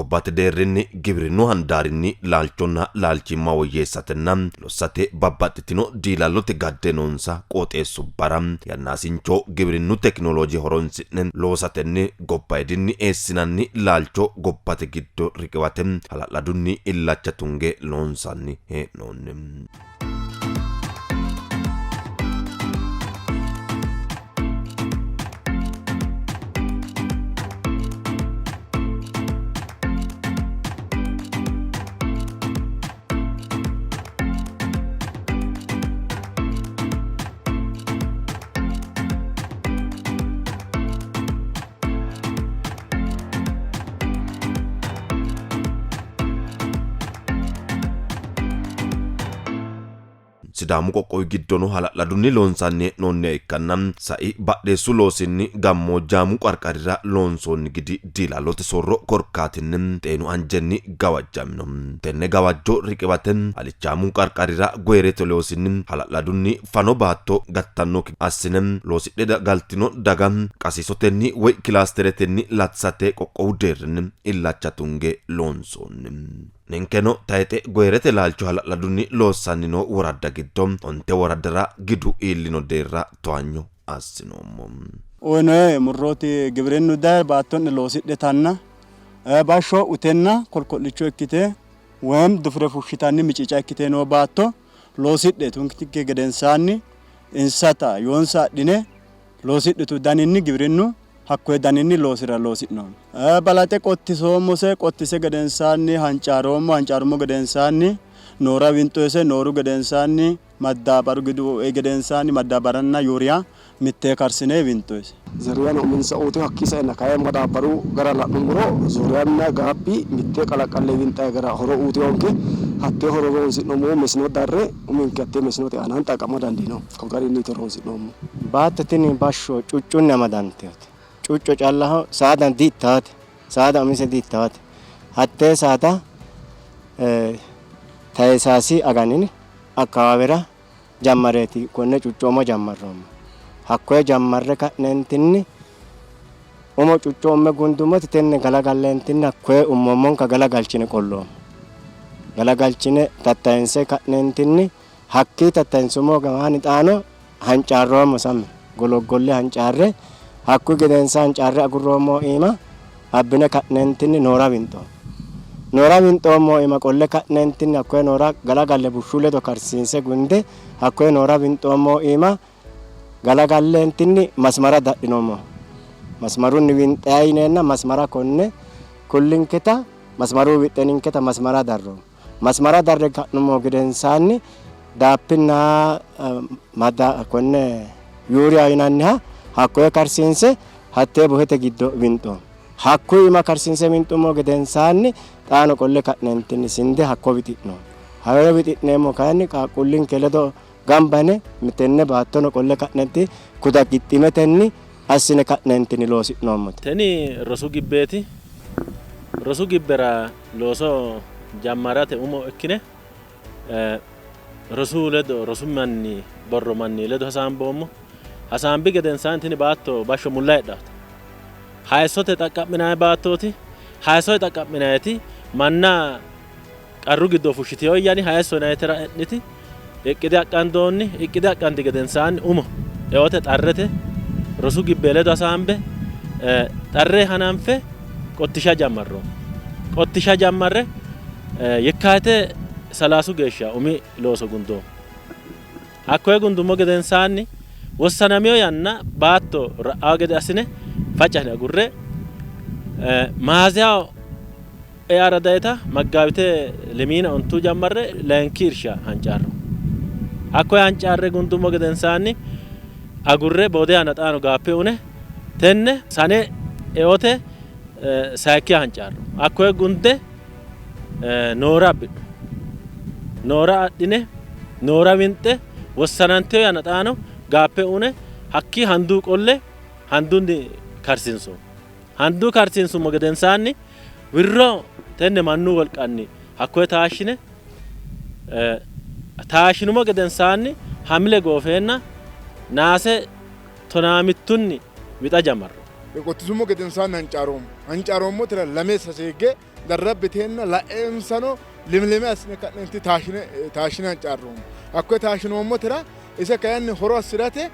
Gobbate deerrinni gibirinnu handaarinni laalchonna laalchimma woyyeessatenna lossate babbaxxitino diilallote gadde noonsa qooxeessubbara yannaasincho gibirinnu tekinolooje horonsi'ne loosatenni gobbayidinni eessinanni laalcho gobbate giddo riqiwate hala'ladunni illacha tunge loonsanni hee'noonni. Sidaamu qoqqowi giddono hala'ladunni loonsanni hee'noonniha ikkanna sai badheessu loosinni gammoojjaamu qarqarira loonsoonni gidi diilallote soorro korkaatinni xeenu anjenni gawajjamino. Tenne gawajjo riqiwate alichaamu qarqarira goyirete loosinni hala'ladunni fano baatto gattannokki assine loosidhe galtino daga qasiisotenni woy kilaasteretenni latisate qoqqowu deerrinni illacha tunge loonsoonni. Ninkeno tayixe goyirete laalcho hala'ladunni loossanni noo woradda giddo onte woraddara gidu iillino deerra towanyo assinoommo. Uyinoe murrooti gibirinnu daye baatto'ne loosidhe tanna bashsho utenna kolko'licho ikkite woyim dufire fushshitanni miciica ikkite noo baatto loosidhe tunkinke gedensaanni insata yoonsa adhine loosidhitu daninni gibirinnu hakkoye daninni loosira loosi'noommo. Balaxe qottisoommose, qottise gedensaanni hancaaroommo, hancaarummo gedensaanni noora winxoyse, nooru gedensaanni maddaabaru gidu ei gedensaanni maddaabaranna yuuriya mittee karsine winxoyse. Zeriyano uminsa uyitino, hakkii saenna kayi madaabbaru gara la'nummoro Zuuriyanna Gaappi mittee qalaqqalle winxayi gara horo uyitinonke. Hattee horo horonsi'noommohu mesino darre uminke hattee mesinote aananni xaqqa'ma dandiinoommo. Ko garinniiti horonsi'noommohu. Baatto tini bashsho cuccunni amadantinote. Cucco callaho saada di''ittaate. Saada umise di''ittaate. Hattee saada Tayisaasi aganin akkawaawera jammareeti konne cucco umo jammarroommo. Hakkoye jammarre ka'neentinni umo cucco umme gundummoti tenne galagalleentinni hakkoye ummoommonka galagalchine qolloommo. Galagalchine tattayinse ka'neentinni Hakkii tattayinsummo gamaanni xaano hancaarroommo sammi gologgolle hancaarre hakkuyi gedensa hancaarre agurroommo iima abbine ka'neentinni noora winxoommo. Noora winxoommo iima qolle ka'neentinni hakkoye noora galagalle bushshu ledo karsiinse gunde hakkoye noora winxoommo iima galagalleentinni masmara dadhinoommo. Masmarunni winxayi yineenna masmara konne kullinketa masmaru wixxe ninketa masmara darroommo. Masmara darre ka'nummo gedensaanni daappinna mada konne yuuriya yinanniha hakkoye karsiinse hattee bohete giddo winxoommo. Hakkuyi iima karsiinse winxummo gedensaanni xaano qolle ka'neentinni sinde hakko wixi'noommo. Hawe wixi'neemmo kayinni qaaqquullinke ledo gamba yine tenne baattono qolle ka'neenti kuda gixximetenni assine ka'neentinni loosi'noommote. Tini rosu gibbeeti. Rosu gibbera looso jammarate umo ikkine rosu ledo rosu manni borro manni ledo hasaamboommo. Hasaambi gedensaanni tini baatto bashsho mulla heedhaate. Hayissote xaqqa'minanni baattooti. Hayissote xaqqa'minanniti manna qarru giddo fushshitino yani hayisso yinannitera e'niti iqqide aqqandoonni. Iqqide aqqanti gedensaanni umo eote xarrete rosu gibbe ledo hasaambe xarre hananfe qottisha jammarroommo. Qottisha jammarre yekkaate salaasu geeshsha umi looso gundoommo. Hakkoye gundummo gedensaanni wossanamino yanna baatto ra'awo gede assine facci assine agurre Maaziyaho eara dayita Maggaabite lemiina ontu jammarre layinki irsha hancaarro. Hakkoye hancaarre gundummo gedensaanni agurre boode yanna xaano gaappe une tenne sane eote sayikkiha hancaarro. Hakkoye gunde noora abbidhu. Noora adhine noora winxe wossanantino yanna xaano gaappe une hakkii handuu qolle handunni karsiinsoommo. Handuu karsiinsummo gedensaanni wirro tenne mannu wolqanni hakkoye taashshine taashshinummo gedensaanni Hamile goofeenna Naase tonaamittunni wixa jammarroommo. Qottisummo gedensaanni hancaaroommo. Hancaaroommotera lame saseegge darrabbiteenna la'ensano limilime assine ka'neenti taashshine taashshine hancaarroommo. Hakkoye taashshinoommotera ise kayinni horo assi'rate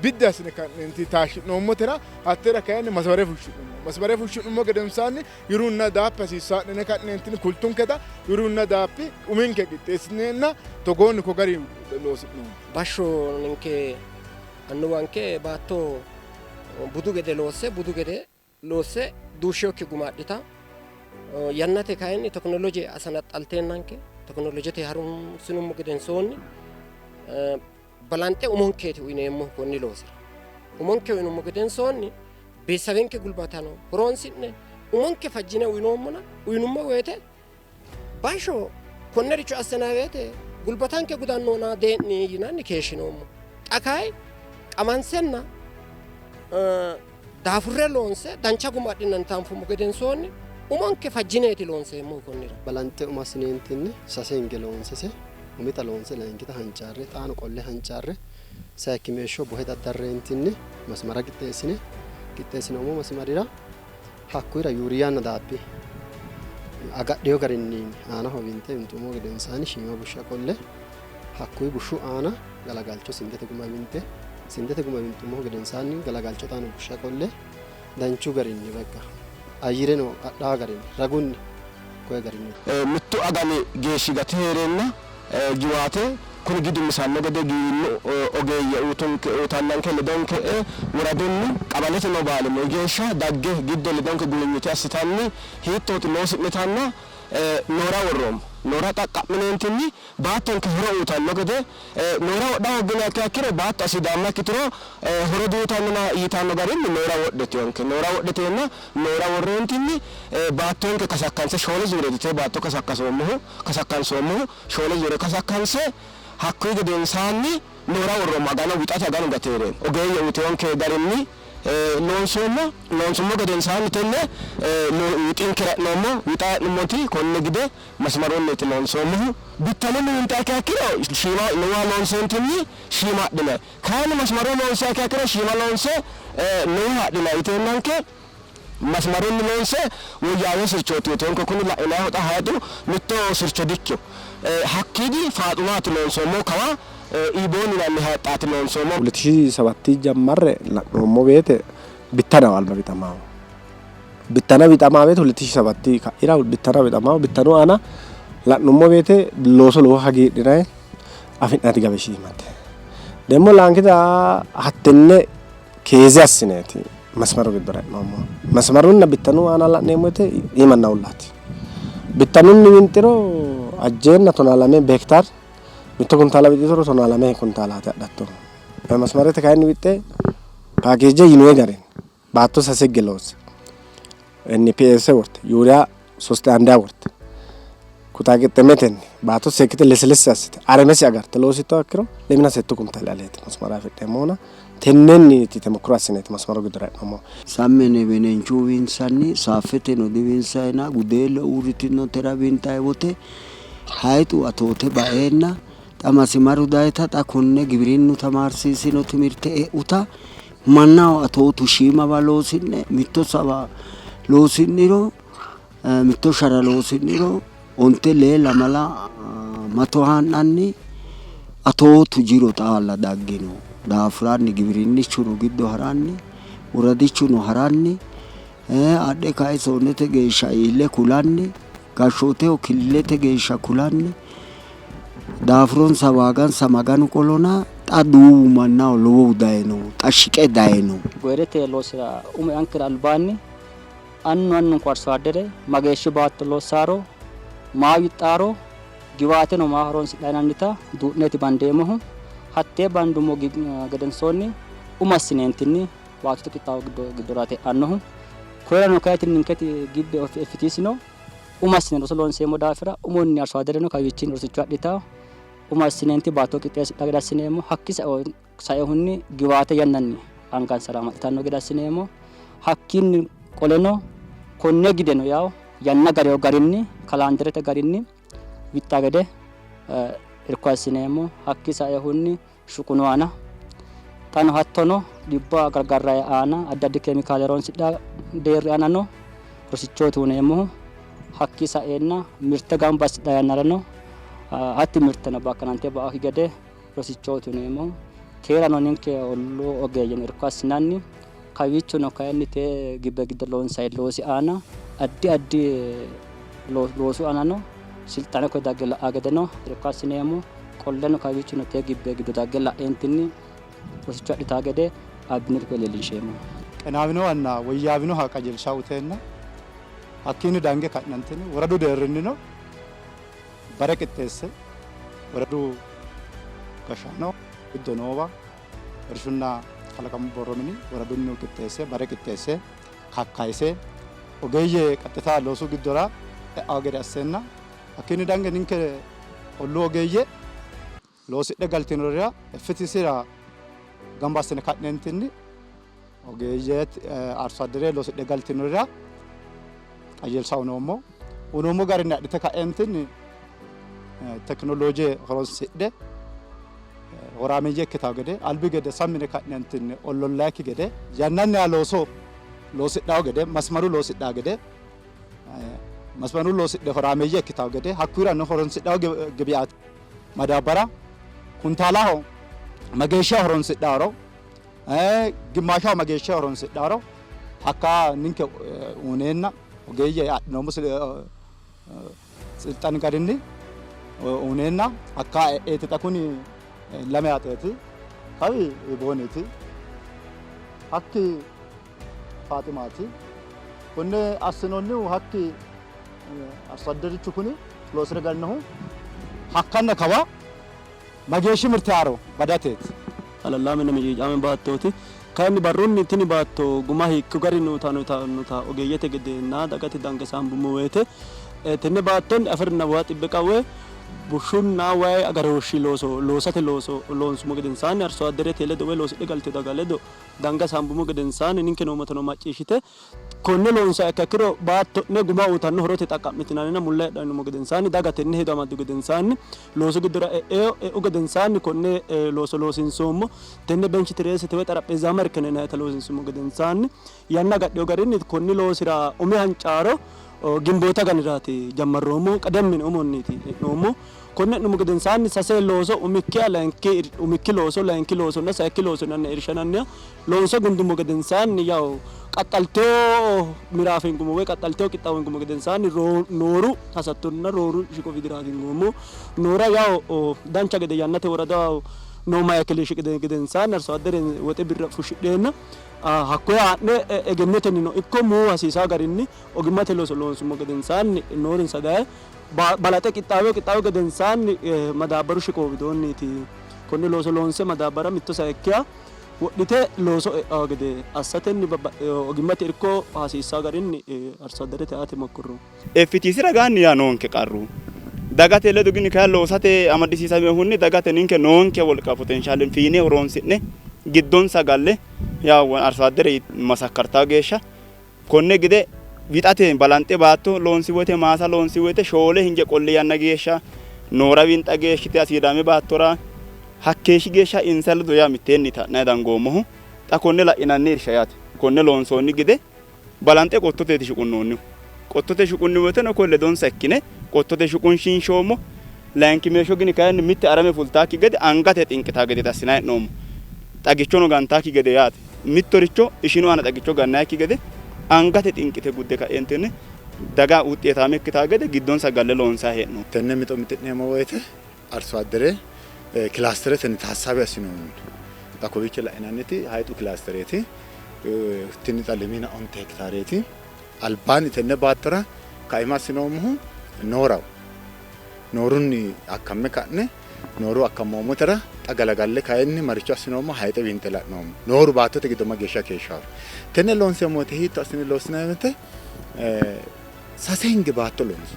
biddi assine ka'neenti taashshi'noommotera hattera kayinni masabare fushshi'nummo. Masabare fushshi'nummo gedensaanni yurunna daappi hasiissaa'ne ka'neentinni kultunketa yurunna daappi uminke qixxeessineenna togoonni ko gari loosi'noommo. Bashsho ninke annuwanke baatto budu gede loosse budu gede loosse duushshinokki guma adhita yannate kayinni tekinoloje asanaxxalteennanke tekinolojete harunsinummo gedensoonni balanxe umonkeeti uyineemmohu konni loosira. Umonke uyinummo gedensoonni beessawenke gulbatano horoonsi'ne umonke fajjine uyinoommona uyinummo woyte bashsho konnericho assinanni woyte gulbatanke gudannona dee'ni yinanni keeshshinoommo. Xa kayi qamansenna daafurre loonse dancha guma adhinannita anfummo gedensoonni umonke fajjineeti loonseemmohu konnira. Balanxe umo assineentinni sase hinge loonsese umita loonse layinkita hancaarre xaano qolle hancaarre sayikkimeeshsho bohe daddarreentinni masimara qixxeessine qixxeessinoommo masimarira hakkuyira yuuriyanna daabbi agadhino garinni aanaho winxe winxummo gedensaanni shiima bushsha qolle hakkuyi bushshu aana galagalcho sindete guma winxe sindete guma winxummohu gedensaanni galagalcho xaano bushsha qolle danchu garinni bakka ayyireno adhaa garinni ragunni koye garinni Mittu agani geeshshi gate hee'reenna giwaate kuni gidu misanno gede giwirinnu ogeeyye uytunke uytannanke ledonke woradunni qabalete noo baalimmoyi geeshsha dagge giddo ledonke guwinyite assitanni hiittooti loosi'nitanna noora worroommo. Noora xaqqa'mineentinni baattonke horo uytanno gede noora wodha hoogginiha ikkiha ikkiro baatto asiidaamma ikkituro horo diuytannona yitanno garinni noora wodhitinonke. Noora wodhiteenna noora worreentinni baattonke kasakkanse shoole zuureeti tee baatto kasakkasoommohu kasakkansoommohu shoole zuure kasakkanse hakkuyi gedensaanni noora worroommo agano wixate aganu gate hee'reenna ogeeyye uytinonke garinni loonsoommo. Loonsummo gedensaanni tenne wixinkera e'noommo. Wixa e'nummoti konne gide masimarunniiti loonsoommohu. Bittanunni winxiha ikkiha ikkiro shiima lowoha loonseentinni shiima adhinanni. Kayinni masimarunni loonsiha ikkiha ikkiro shiima loonse lowoha adhinanni yiteennanke masimarunni loonse woyyaawino sirchooti uytinonke. Kuni la'inannihu xa hayixu mitto sircho dikkino. Hakkiidi faaxumaati loonsoommohu kawa Iibooni yinanni hayixaati loonsoommohu. ሁለት ሺህ ሰባት ጀመረ la'noommo woyte bittanaho alba wixamaho bittana wixama woyte ሁለት ሺህ ሰባት ka'ira bittana wixamaho bittanu aana la'nummo woyte looso lowo hagiidhinay afi'nanniti gawe shiimate demmo laankita hattenne keeze assineeti masmaru giddora e'noommohu masmarunna bittanu aana la'neemmo woyte iimanna uullaati bittanunni winxiro ajjeenna tonaa lame behektaar mitto kuntaala wixitoro tonaa lame kuntaalaati adhattohu masmarete kayinni wixxe paakeeje yinoyi garinni baatto sase higge loosse NPS worte yuuriya soste andiya worte kutaa qixxemetenni baatto seekkite leselesse assite aremesi agarte loosittoha ikkiro lemina settu kuntaali aleeti masmara afidheemmohuna tennenniiti temokkiro assineeti masmaru giddora e'noommohu. Sammene wenenchu winsanni saaffeteno diwinsayina gudeelle uurritinotera winxayi wote hayixu atoote baeenna xa masimaru dayita xa konne giwirinnu tamaarsiisino timirte e'uta mannaho atootu shiimawa loosi'ne mitto sawa loosi'niro mitto shara loosi'niro onte lee lamala mato haa'nanni atootu jiro xaalla daggino daafuranni giwirinnichuno giddo haranni woradichuno haranni adhe kae zoonete geeshsha iille kulanni gashshooteho killilete geeshsha kulanni daafuronsa waagansa maganu qolona xa duuwu mannaho lowohu dayino xa shiqe dayino. Goyirete loosira umo eankera albaanni annu annunku arso addere mageeshshi baatto loossaro maa wixxaaro giwaateno maa horonsidha yinannita duu'neeti bandeemmohu. Hattee bandummo gedensoonni umo assineentinni baattote qixxaawo giddoraati e'annohu. Koyrano kayinni ninketi gibbe effitiisino umo assine roso loonseemmo daafira umonni arso addereno kawiichinni rosicho adhitawo umo assineenti baatto qixxeessidha gede assineemmo. Hakki saehunni giwaate yannanni angansara amaxxitanno gede assineemmo. Hakkiinni qoleno konne gideno yawo yanna gareyo garinni kalaanderete garinni wixxa gede irko assineemmo. Hakki saehunni shuqunu aana Xano hattono dhibba gargarrayi aana addi addi kemikaale horonsidha deerri aanano rosichooti uyineemmohu. Hakkii saeenna mirte gamba assidha yannarano hatti mirteno bakkanante ba'akki gede rosichooti uyineemmohu. Teerano ninke olluu ogeeyyeno irko assinanni kawiichono kayinni tee gibbe giddo loonsanni loosi aana addi addi loosu aanano silxaane koye dagge la'aa gedeno irko assineemmo. Qolleno kawiichono tee gibbe giddo dagge la'eentinni rosicho adhitaa gede abbine koye leellinsheemmo. Qinaawinohanna woyyaawinoha qajeelsha uyteenna hakkiinni dange ka'nantinni woradu deerrinnino bare qixxeesse woradu gashshaano giddo noowa Irshunna kalaqamu borro mini woradunnihu qixxeesse bare qixxeesse kakkayise ogeeyye qaxxita loosu giddora e'anno gede asseenna hakkiinni dange ninke olluu ogeeyye loosidhe galtinorira FTCra gamba assine ka'neentinni ogeeyye arso addere loosidhe galtinorira qajeelsha uyinoommo. Uyinoommo garinni adhite ka'eentinni tekinolooje horonsidhe horaameeyye ikkitawo gede albi gede sammi yine ka'neentinni ollollaayikki gede yannanniha looso loosidhawo gede masmaru loosidhawo gede masmaru loosidhe horaameeyye ikkitawo gede hakkuyirano horonsidhawo gibiaate madaabbara kuntaalaho mageeshsha horonsidhaworo gimmaashaho mageeshsha horonsidhaworo hakka ninke uyneenna ogeeyye adhinoommo silxani garinni uyneenna hakka e'eeti xa kuni lame haxeeti kawi booniiti hakki Faaximaati. Konne assinoonnihu hakki arso adderichu kuni loosire galinohu hakkanna kawa mageeshshi mirte haaro badateeti. Halallaamenna miciicaame baattooti. Kayinni barrunni tini baatto guma hiikko garinni uyitanno yitannota ogeeyyete gedenna dagate dange hasaambummo woyte tenne baattonni afi'rina waa xibbe qawwe bushshunna wayi agarooshshi looso loosate looso loonsummo gedensaanni arsoadderete ledo woy loosidhe galtino daga ledo dange hasaambummo gedensaanni ninke noommotano macciishshite konne loonsanniha ikkiha ikkiro baatto'ne guma uyitanno horote xaqqa'mitinannina mulla heedhanno yinummo gedensaanni daga tenne hedo amaddu gedensaanni loosu giddora e'eyo e'u gedensaanni konne looso loosiinsoommo. Tenne bench tireesete woy xarapheezzaama irkene yinannita loosiinsummo gedensaanni yanna agadhino garinni konni loosira umi hancaaro Ginboota aganiraati jammarroommohu, qedem yine umonniiti e'noommohu. Konne e'nummo gedensaanni sase looso umikkiha, layinki, umikki looso, layinki loosonna sayikki looso yinanniha irsha yinanniha loonse gundummo gedensaanni yaw qaxxaltino miraafe hingummo woy qaxxaltino qixxaawo hingummo gedensaanni nooru hasattonna rooru shiqo widiraati hingoommohu. Noora yaw dancha gede yannate woradaho noo maykile shiqi gedensaanni arsoaddere woxe birra fushshidheenna Hakkoye haa'ne egennotennino ikko muu hasiisanno garinni ogimmate looso loonsummo gedensaanni noorinsa daye balaxe qixxaawihu qixxaawi gedensaanni madaabbaru shiqo widoonniiti konne looso loonse madaabbara mitto sayikkiha wodhite looso e'anno gede assatenni ogimmate irko hasiissanno garinni arsoadderete aate mokkorroommo. FTC ragaanni yaa noonke qarru dagate ledo gini kaya loosate amadisiisaminohunni dagate ninke noonke wolqa potenshaale fiine horoonsi'ne giddonsa galle yaa arso addere masakkartaa geeshsha konne gide wixate balanxe baatto loonsi woyte maasa loonsi woyte shoole hinge qolli yanna geeshsha noora winxa geeshshite asiidaame baattora hakkeeshshi geeshsha insa ledo yaa mitteenni ta'nanni dangoommohu xa konne la'inanni irsha yaate konne loonsoonni gide Balanxe qottoteeti shuqunnoonnihu. Qottote shuqunni woyteno koye ledonsa ikkine qottote shuqunshiinshoommo. Layinkimeeshsho gini kayinni mitte arame fultaakki gede angate xinqitaa gedeeti assinanni hee'noommo. Xagichono gantaakki gede yaate. Mittoricho ishinu aana xagicho gannayikki gede angate xinqite gudde ka'eentinni daga wuxxeetaame ikkitaa gede giddonsa galle loonsanni hee'noommo. Tenne mixo mixi'neemmo woyte arso addere kilaasteretenni taassaabi assinoonni. Xa kowiicho la'inanniti hayixu kilaastereeti. Tini xa lemiina onte hekitaareeti. Albaanni tenne baattora kaima assinoommohu nooraho. Noorunni akkamme ka'ne nooru akkammoommotera xa galagalle kayinni maricho assinoommo hayixe winxe la'noommo. Nooru baattote giddo mageeshsha keeshshaaro. Tenne loonseemmo woyte hiitto assine loossinanni woyte sase hinge baatto loonso.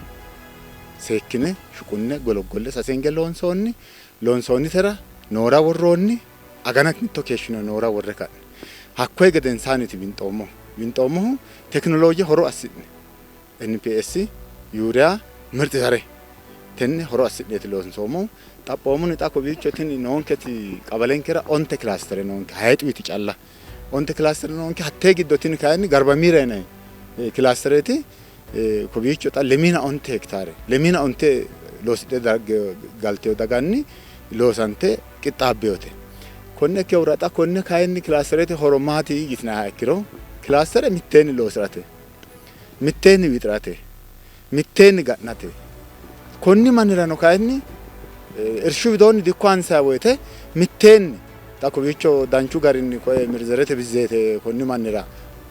Seekkine shuqunne gologgolle sase hinge loonsoonni. Loonsoonnitera noora worroonni. Agana mitto keeshshino noora worre ka'ne hakkoye gedensaanniiti winxoommohu. Winxoommohu tekinolooje horo assi'ne NPS, Yuuriya, mirxi zare tenne horo assi'neeti loonsoommohu. Xaphoomunni xa kowiicho tini noonketi qawalenkera onte kilaastere noonke hayixuyti calla onte kilaastere noonke. Hattee giddo tini kayinni Garbamiira yinanni kilaastereeti. Kowiicho xa lemiina onte hektaare lemiina onte loosidhe galtino daganni loosante qixxaabbinote. Konne ikkinohura xa konne kayinni kilaasterete horo maati yitinanniha ikkiro kilaastere mitteenni loosi'rate, mitteenni wixi'rate, mitteenni ga'nate. Konni mannirano kayinni irshu widoonni dikko hansanni woyte mitteenni xa kowiicho danchu garinni koye mirzerete bizzeete konni mannira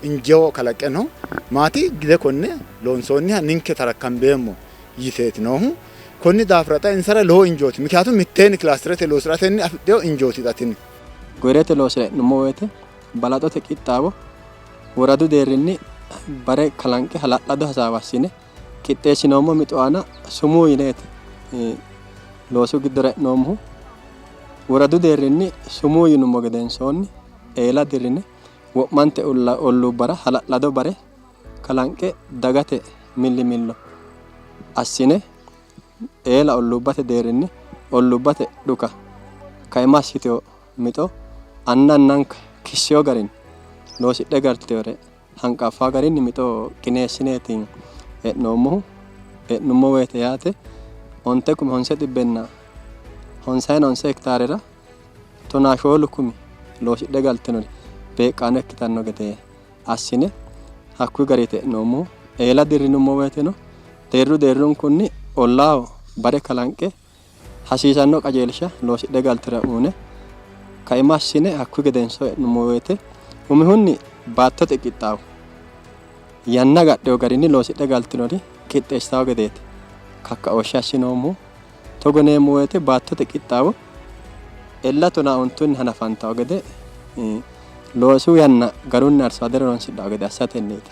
injoo kalaqqe no. Maati gide konne loonsoonniha ninke tarakkambeemmo yiteeti noohu. Konni daafira xa insara lowo injooti. Mikiyaatum mitteenni kilaasterete loosi'ratenni afidhino injooti xa tini. Goyirete loosira e'nummo woyte balaxote qixxaawo woradu deerrinni bare kalanqe hala'lado hasaawa assine qixxeessinoommo mixo aana sumuu yineeti loosu giddora e'noommohu. Woradu deerrinni sumuu yinummo gedensoonni eela dirrine wo'mante olluubbara hala'lado bare kalanqe dagate millimillo assine eela olluubbate deerrinni olluubbate dhuka kaima assitino mixo anna annanka kissino garinni loosidhe galtinore hanqaffanno garinni mixo qineessineeti e'noommohu. E'nummo woyte yaate onte kume honse xibbenna honsayina honse hektaarera tonaa shoolu kumi loosidhe galtinori beeqqaano ikkitanno gede assine hakkuyi gariiti e'noommohu. Eela dirrinummo woyteno deerru deerrunkunni ollaaho bare kalanqe hasiisanno qajeelsha loosidhe galtira uyine kaima assine hakkuyi gedenso e'nummo woyte umihunni baattote qixxaawo yanna agadhino garinni loosidhe galtinori qixxeessitanno gedeeti kakkaooshshe assinoommohu. Togo yineemmo woyte baattote qixxaawo ella tonaa ontunni hanafantanno gede loosu yanna garunni arso-adere horonsidhanno gede assatenniiti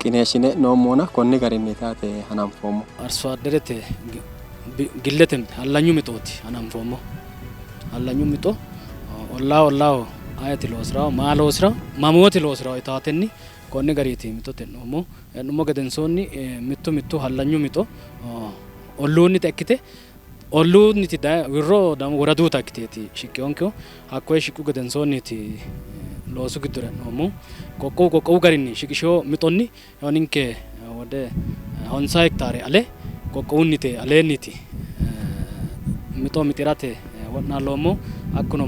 qineessine e'noommohuna konni garinniiti yaate hananfoommohu. Arso-adderete gillete hallanyu mixooti hananfoommohu. Hallanyu mixo ollaa ollaaho ayeti loosi'rawo, maa loosi'rawo, mamooti loosi'rawo yitaatenni konni gariiti mixote e'noommohu. E'nummo gedensoonni mittu mittu hallanyu mixo olluunnita ikkite olluunniti wirro woraduuta ikkiteeti shiqqinonkehu. Hakkoye shiqqu gedensoonniiti loosu giddora e'noommohu. Qoqqowu qoqqowu garinni shiqishino mixonni ninke wode honsa hektaare ale qoqqowunnite aleenniiti mixo mixi'rate wo'naalloommohu. Hakkuno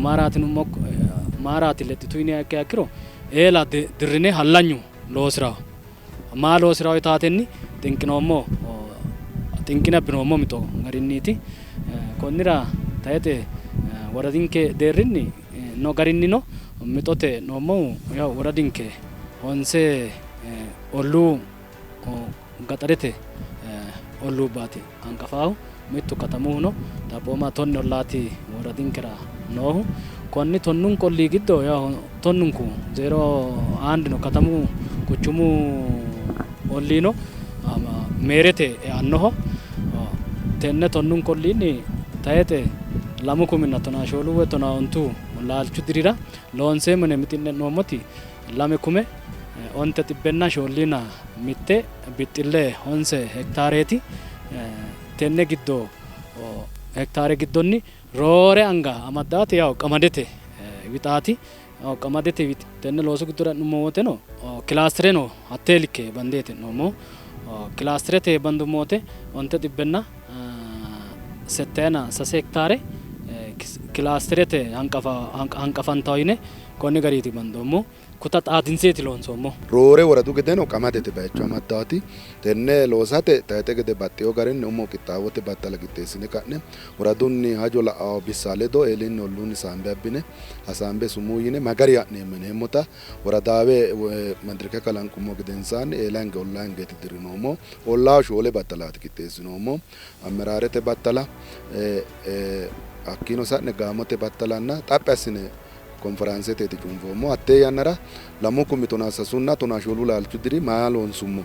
maaraati lexxitu yiniha ikkiha ikkiro eela dirrine hallanyu loosiraho maa loosiraho yitaatenni xinqinoommo xinqine abbinoommo mixo garinniiti. Konnira tayixe woradinke deerrinni no garinnino mixote e'noommohu yaw woradinke honse olluu gaxarete olluubbaati hanqafaahu mittu katamuhuno xaphooma tonne ollaati woradinkera noohu. Konni tonnunku ollii giddo yaw tonnunku zeero aandino katamu quchumu olliino meerete eannoho. Tenne tonnunku olliinni tayixe lamu kuminna tonaa shoolu woy tonaa ontu laalchu dirira loonseemmo yine mixi'ne e'noommoti lame kume onte xibbenna shoolliina mitte bixxille honse hektaareeti. Tenne giddo hektaare giddonni roore anga amaddaati yaw qamadete wixaati. Qamadete wixi tenne loosu giddora e'nummo woteno kilaastereno hattee likke bandeeti e'noommohu. Kilaasterete bandummo wote onte xibbenna settayina sase hektaare kilaasterete hanqafantawo yine konni gariiti bandoommohu. Kuta xaadinseeti loonsoommohu. Roore woradu gedeno qamadete bayicho amaddaati. Tenne loosate tayixe gede baxxeewo garinni umo qixxaawote battala qixxeessine ka'ne woradunni hajo la'awo bissa ledo eelinni olluunni saambe abbine hasaambe sumuu yine magari ha'neemmo yineemmota woradaawe madirake kalanqummo gedensaanni eela hinge ollaa hingeeti dirrinoommo. Ollaaho shoole battalaati qixxeessinoommo. Ammeraarete battala, hakkiino sa'ne gaamote battalanna xaphi assine konforaanseteeti cunfoommo. Hattee yannara lamu kumi tonaa sasunna tonaa shoolu laalchu diri maa loonsummo,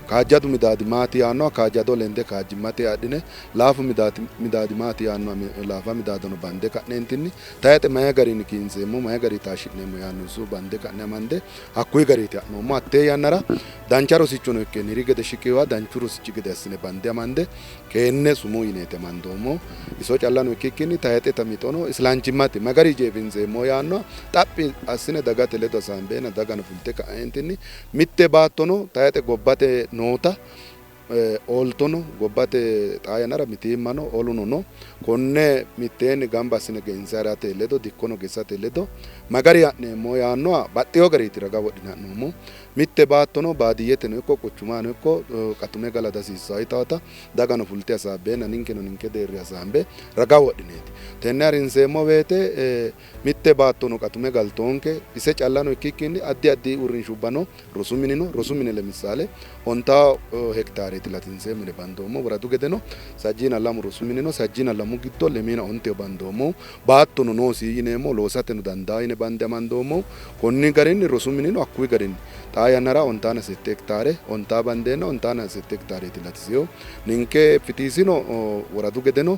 Kaajjadu midaadi maati yaannoha kaajjado lende kaajjimmate adhine, laafu midaadi maati yaannoha laafa midaadono bande ka'neentinni tayixe mayi garinni kiinseemmo, mayi garinni taashshi'neemmo yaanno iso bande ka'ne amande hakkuyi gariiti ha'noommo. Hattee yannara dancha rosichono ikke niri gede shiqiwa danchu rosichi gede assine bande amande keenne sumuu yineeti amandoommo. Iso callano ikkikkinni tayixeta mixono islanchimmate ma gari jeefinseemmo yaannoha xaphi assine dagate ledo hasaambeenna dagano fulte ka'eentinni mitte baattono tayixe gobbate noota ooltono gobbate xaa yannara mitiimma no, oluno no. Konne mitteenni gamba assine geinse harate ledo dikkono geisate ledo ma gari ha'neemmo yaannoha baxxeewo gariiti raga wodhine ha'noommo. Mitte baattono baadiyyeteno ikko quchumano ikko qatume gala dihasiissanno yitaata dagano fulte hasaabbeenna ninkeno ninke deerri hasaambe raga wodhineeti. Tenne harinseemmo woyte mitte baattono qatume galtoonke, ise callano ikkikkinni addi addi uurrinshubbano rosu minino, rosu mine lemissaale ontaa hektaareeti latinseemmo yine bandoommo. Woradu gedeno sajjiina lamu rosu minino, sajjiina lamu giddo lemiina onteho bandoommohu, baattono noosi yineemmo, loosateno dandaa yine bande amandoommohu. Konni garinni rosu minino hakkuyi garinni xaa yannara ontaana sette hektaare ontaa bandeenna ontaana sette hektaareeti latisinohu. Ninke fitiisino woradu gedeno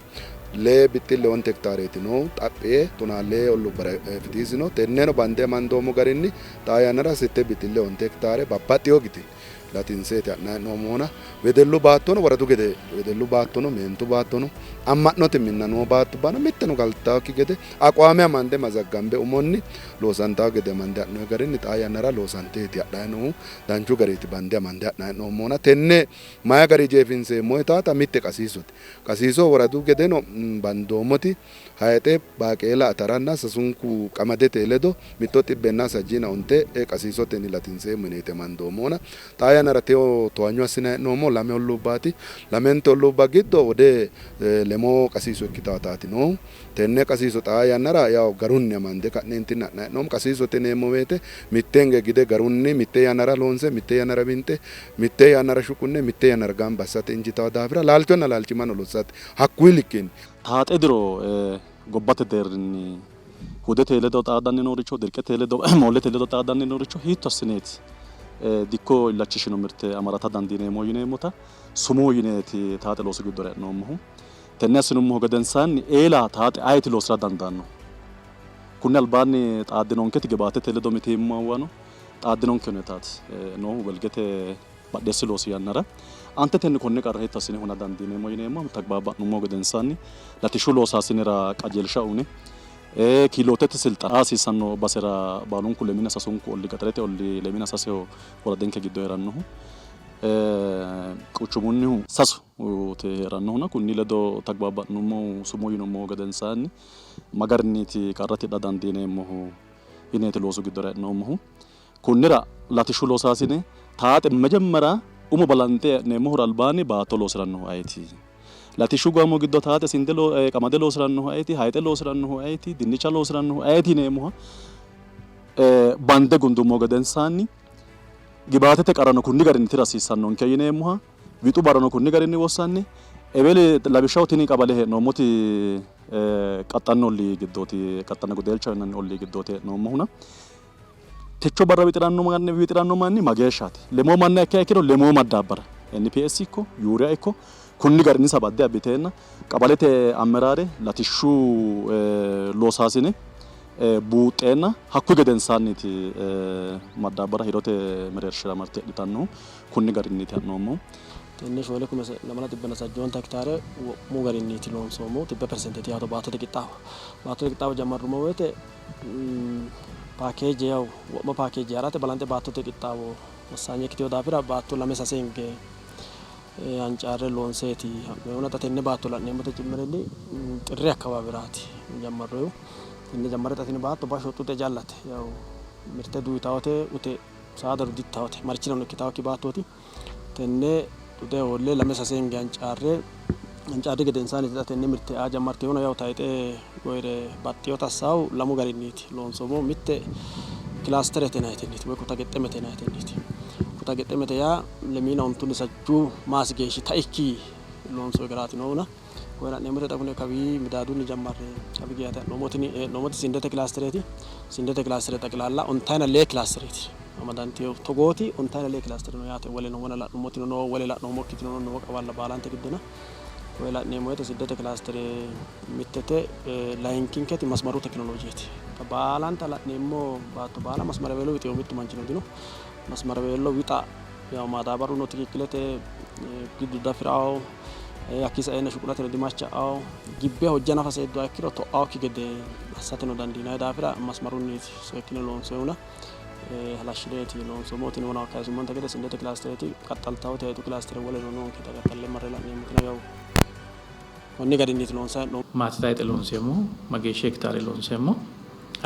lee bixxille onte hektaareeti noohu, xaphi yee tonaa lee olluubbara fitiisino. Tenneno bande amandoommo garinni xaa yannara sette bixxille onte hektaare babbaxxino gidi latinseeti ha'nanni hee'noommohuna wedellu baattono woradu gede wedellu baattono meentu baattono amma'note minna noo baattubbano mitteno galtaakki gede aqwaame amande mazaggambe umonni loosantawo gede amande ha'noonni garinni xaa yannara loosanteeti hadhanni noohu danchu gariiti bande amande ha'nanni hee'noommohuna tenne mayi gari jeefinseemmo yitaata mitte qasiisote. Qasiiso woradu gedeno bandoommoti Hayixe, baaqeela, ataranna sasunku qamadete ledo mitto xibbenna sajjiina onte qasiisotenni latinseemmo yineeti amandoommohuna xaa yannara tewo towanyo assinanni hee'noommo lame olluubbaati. Lamente olluubba giddo wode lemoo qasiiso ikkitaataati noohu. Tenne qasiiso xaa yannara yaw garunni amande ka'neentinni ha'nanni hee'noommo. Qasiisote yineemmo woyte mitte hinge gide garunni mitte yannara loonse, mitte yannara winxe, mitte yannara shuqunne, mitte yannara gamba assate injiitawo daafira laalchonna laalchimmano lossate hakkuyi likkenni. Taaxe diro gobbate deerrinni hudete ledo xaadanni nooricho, dirqete ledo, moollete ledo xaadanni nooricho hiitto assineeti dikko illachishino mirte amarata dandiineemmo yineemmota sumuu yineeti taaxe loosu giddora e'noommohu. Tenne assinummohu gedensaanni eela taaxe ayeti loosira dandaannohu? Kunni albaanni xaaddinonketi gibaatete ledo mitiimmuwano xaaddinonke huneetaati noohu Belgete badheessi loosi yannara. Aantetenni konne qarra hiitto assine huna dandiineemmo yineemmo tagbaaba'nummohu gedensaanni latishshu loosaasinera qajeelsha uyine kiilootete silxaana hasiissanno basera baalunku lemina sasunku olli gaxarete olli lemina saseho woradinke giddo hee'rannohu quchumunnihu sasu hee'rannohuna kunni ledo tagbaaba'nummohu sumuu yinummohu gedensaanni ma garinniiti qarra tidha dandiineemmohu yineeti loosu giddora e'noommohu. Kunnira latishshu loosaasine taaxe mejemmera umo balanxe e'neemmohura albaanni baatto loosi'rannohu ayeti? Latishshu gaamo giddo taaxe sinde qamade loosi'rannohu ayeti? Hayixe loosi'rannohu ayeti? Dinnicha loosi'rannohu ayeti yineemmoha bande gundummo gedensaanni gibaatete qarrano kunni garinni tira hasiissannonke yineemmoha wixu barrano kunni garinni wossanne eweli lawishshaho tini qabale hee'noommoti qaxxanno ollii giddooti qaxxanna godeelchaho yinanni ollii giddooti hee'noommohuna Techo barra wixi'ranno manni wixi'ranno manni mageeshshaati? Lemoo manna ikkiha ikkiro lemoo maddaabbara NPS ikko Yuuriya ikko kunni garinni sabadde abbiteenna qabalete ammeraare latishshu loosaasine buuxxeenna hakkuyi gedensaanniiti maddaabbara hirote mereershira marte hidhitannohu. Kunni garinniiti ha'noommohu. Tenne shoole kume lamala xibbenna sajjoonta hektaare wo'mu garinniiti loonsoommohu. Xibbe persenteeti yaate baattote qixxaawo. Baattote qixxaawo jammarrummo woyte paakeeje yaw wo'ma paakeeje harate balanxe baattote qixxaawo wossanye ikkitino daafira baatto lame sase hinge hancaarre loonseeti ha'noommohuna xa tenne baatto la'neemmote cimmirenni xirri akkawaaweraati jammarroyihu. Tenne jammarre xa tini baatto bashsho xuxe callate yaw mirte duuyitawote ute saadano diittawote marchirano ikkitawokki baattooti. Tenne xuxe hoolle lame sase hinge hancaarre hancaarri gedensaanniiti xa tenne mirte aa jammartinohuno yaw tayixe goyire baxxinota assaahu lamu garinniiti loonsoommohu. Mitte kilaasterete yinannitenniiti woy kuta gexxemete yinannitenniiti. Kuta gexxemete yaa lemiina ontunni sajjuu maasi geeshshi taikki loonsoonni garaati noohuna koye la'neemmote xa kune kawii midaadunni jammarre kawi geeshshaati ha'noommohu. Tini hee'noommoti sindete kilaastereeti. Sindete kilaastere xaqilaalla ontayina lee kilaastereeti. amadantino. Togooti ontayina lee kilaastere no yaate. Woleno wona la'nummotino no, wole la'noommokkitino no qawalla baalante giddona. Koye la'neemmo woyte siddete kilaastere mittete, layinkinketi masmaru tekinoloojeeti. Baalanta la'neemmo baatto baala masmaraweelo wixino mittu manchino dino. Masmaraweelo wixa yaw maadaabaruno tikikkilete giddu dafirawo hakkii saeenna shuqunateno dimacha'awo gibbe hojja nafa seedduha ikkiro to'awokki gede assateno dandiinanni daafira masmarunniiti seekkine loonsoyihuna halashshineeti loonsoommohu. Tini wona kayisummonte gede sindete kilaastereeti qaxxaltawoti hayixu kilaastere woleno noonketa qaxxalle marre la'neemmotino yaw konni garinniiti loonsanni hee'noommohu. Maati tayixe loonseemmohu, mageeshshi hekitaare loonseemmo,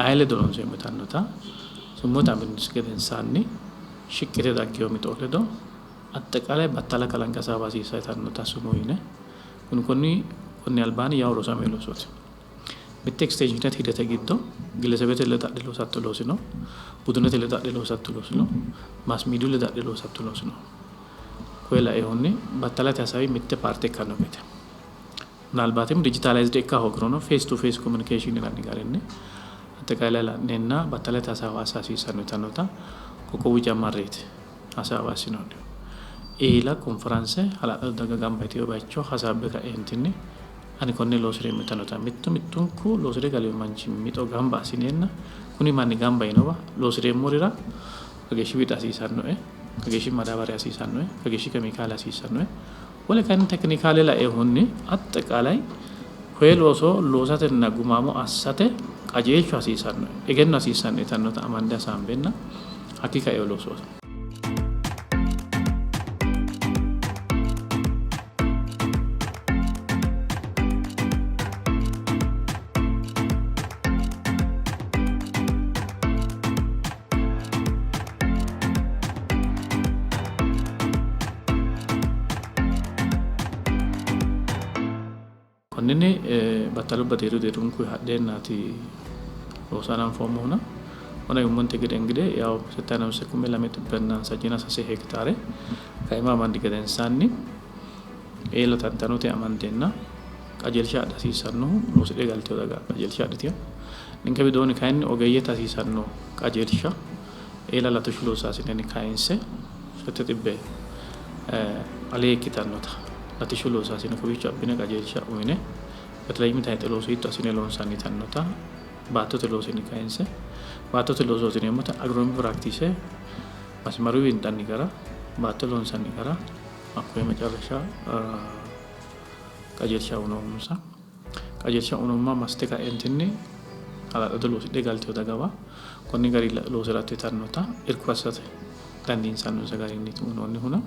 aye ledo loonseemmo yitannota sumuu xa'minusi gedensaanni shiqqite daggino mixo ledo axxeqaalay battala kalanqe hasaawa hasiissanno yitannota sumuu yine kuni konni konni albaanni yawo rosamino loosooti. Mitte ekistenshiinete hidete giddo gillesebete ledo adhe loosatto loosi no, budunete ledo adhe loosatto loosi no, maasmiidiyu ledo adhe loosatto loosi no. Koye lainohunni battalate hasaawi mitte paarte ikkanno gede ምናልባትም ዲጂታላይዝድ ikka hoogirono face to face communication yinanni garinni axxeqaalay la'neenna battalate hasaawa assa hasiissanno yitannota qoqqowu jammarreeti hasaawa assinoonnihu. Eela konforaanse hala'lado daga gamba yitino baycho hasaabbe ka'eentinni ani konne loosireemmo yitannota mittu mittunku loosire galino manchi mixo gamba assineenna kuni manni gamba yinowa loosireemmorira kageeshshi wixa hasiisannoe, kageeshshi madaabari hasiisannoe, kageeshshi kemikaale hasiissannoe, wole kayinni tekinikaale lainohunni axxeqaalay koye looso loosatenna gumaamo assate qajeelshu hasiisannoe, egenno hasiissannoe yitannota amande hasaambenna hakkii kaino loosooti. Konninni battalubba deerru deerrunkuyi hadheennaati loosa hananfoommohuna wona yummonte gede ingide yaw settayina honse kume lame xibbenna sajjiina sase hekitaare kaima amandi gedensaanni eela tantanote amandeenna qajeelsha adha hasiissannohu loosidhe galtino daga qajeelsha adhitino. Ninke widoonni kayinni ogeeyyete hasiisanno qajeelsha eela latishshu loosaasinenni kayinse 700 alee ikkitannota latishshu loosaasine kowiicho abbine qajeelsha uyine በተለይም tayxe looso hiitto assine loonsanni yitannota baattote loosinni kayinse baattote loosooti yineemmota agronomi piraaktiise masimaru winxanni gara baatto loonsanni gara hakkoye mecerresha qajeelsha uyinoommonsa. Qajeelsha uyinoomma massite ka'eentinni hala'lado loosidhe galtino dagawa konni gari loosiratto yitannota irko assate dandiinsannonsa garinniiti uyinoonnihuna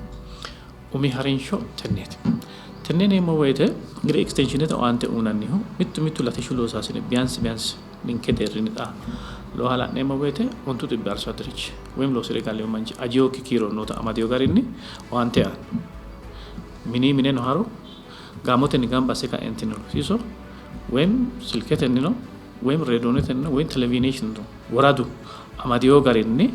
umi harinsho tenneeti. Tenne yineemmo woyte እንግዲህ ekistenshiinete owaante uyinannihu mittu mittu latishshu loosaasine ቢያንስ ቢያንስ ninke deerrinni xa loha la'neemmo woyte 900 arso adderichi woyim loosire galino manchi ajinokki kiiro noota amadino garinni owaante aanno. Mini mineno haro gaamotenni gamba asse kaeentino rosiiso woyim silketennino woyim reedoonetennino woyim televiyineeshinino woradu amadino garinni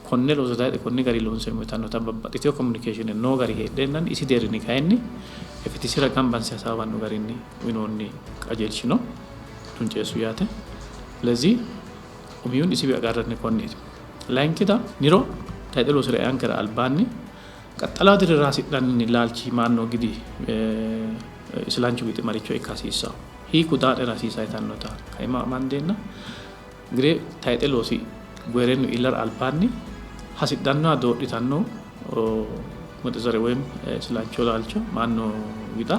konne looso tayxe konni gari loonseemmo yitannota babbaxxitino communication noo gari heedheennanni isi deerrinni kayinni FTCra gamba asse hasaawanno garinni uyinoonni qajeelshi no tunceessu yaate. ስለዚህ umihunni isiwi agarranni konneeti. Layinkita niro tayxe loosira eankera albaanni qaxxalawo dirira hasi'nanni laalchi maanno gidi isilanchu wixi maricho ikka hasiissanno hiikku daadhera hasiisa yitannota kaima amandeenna እንግዲህ tayxe loosi goyirennu iillara albaanni hasidhannoha doodhitanno ምርጥ ዘር ወይም isilancho laalcho maanno wixa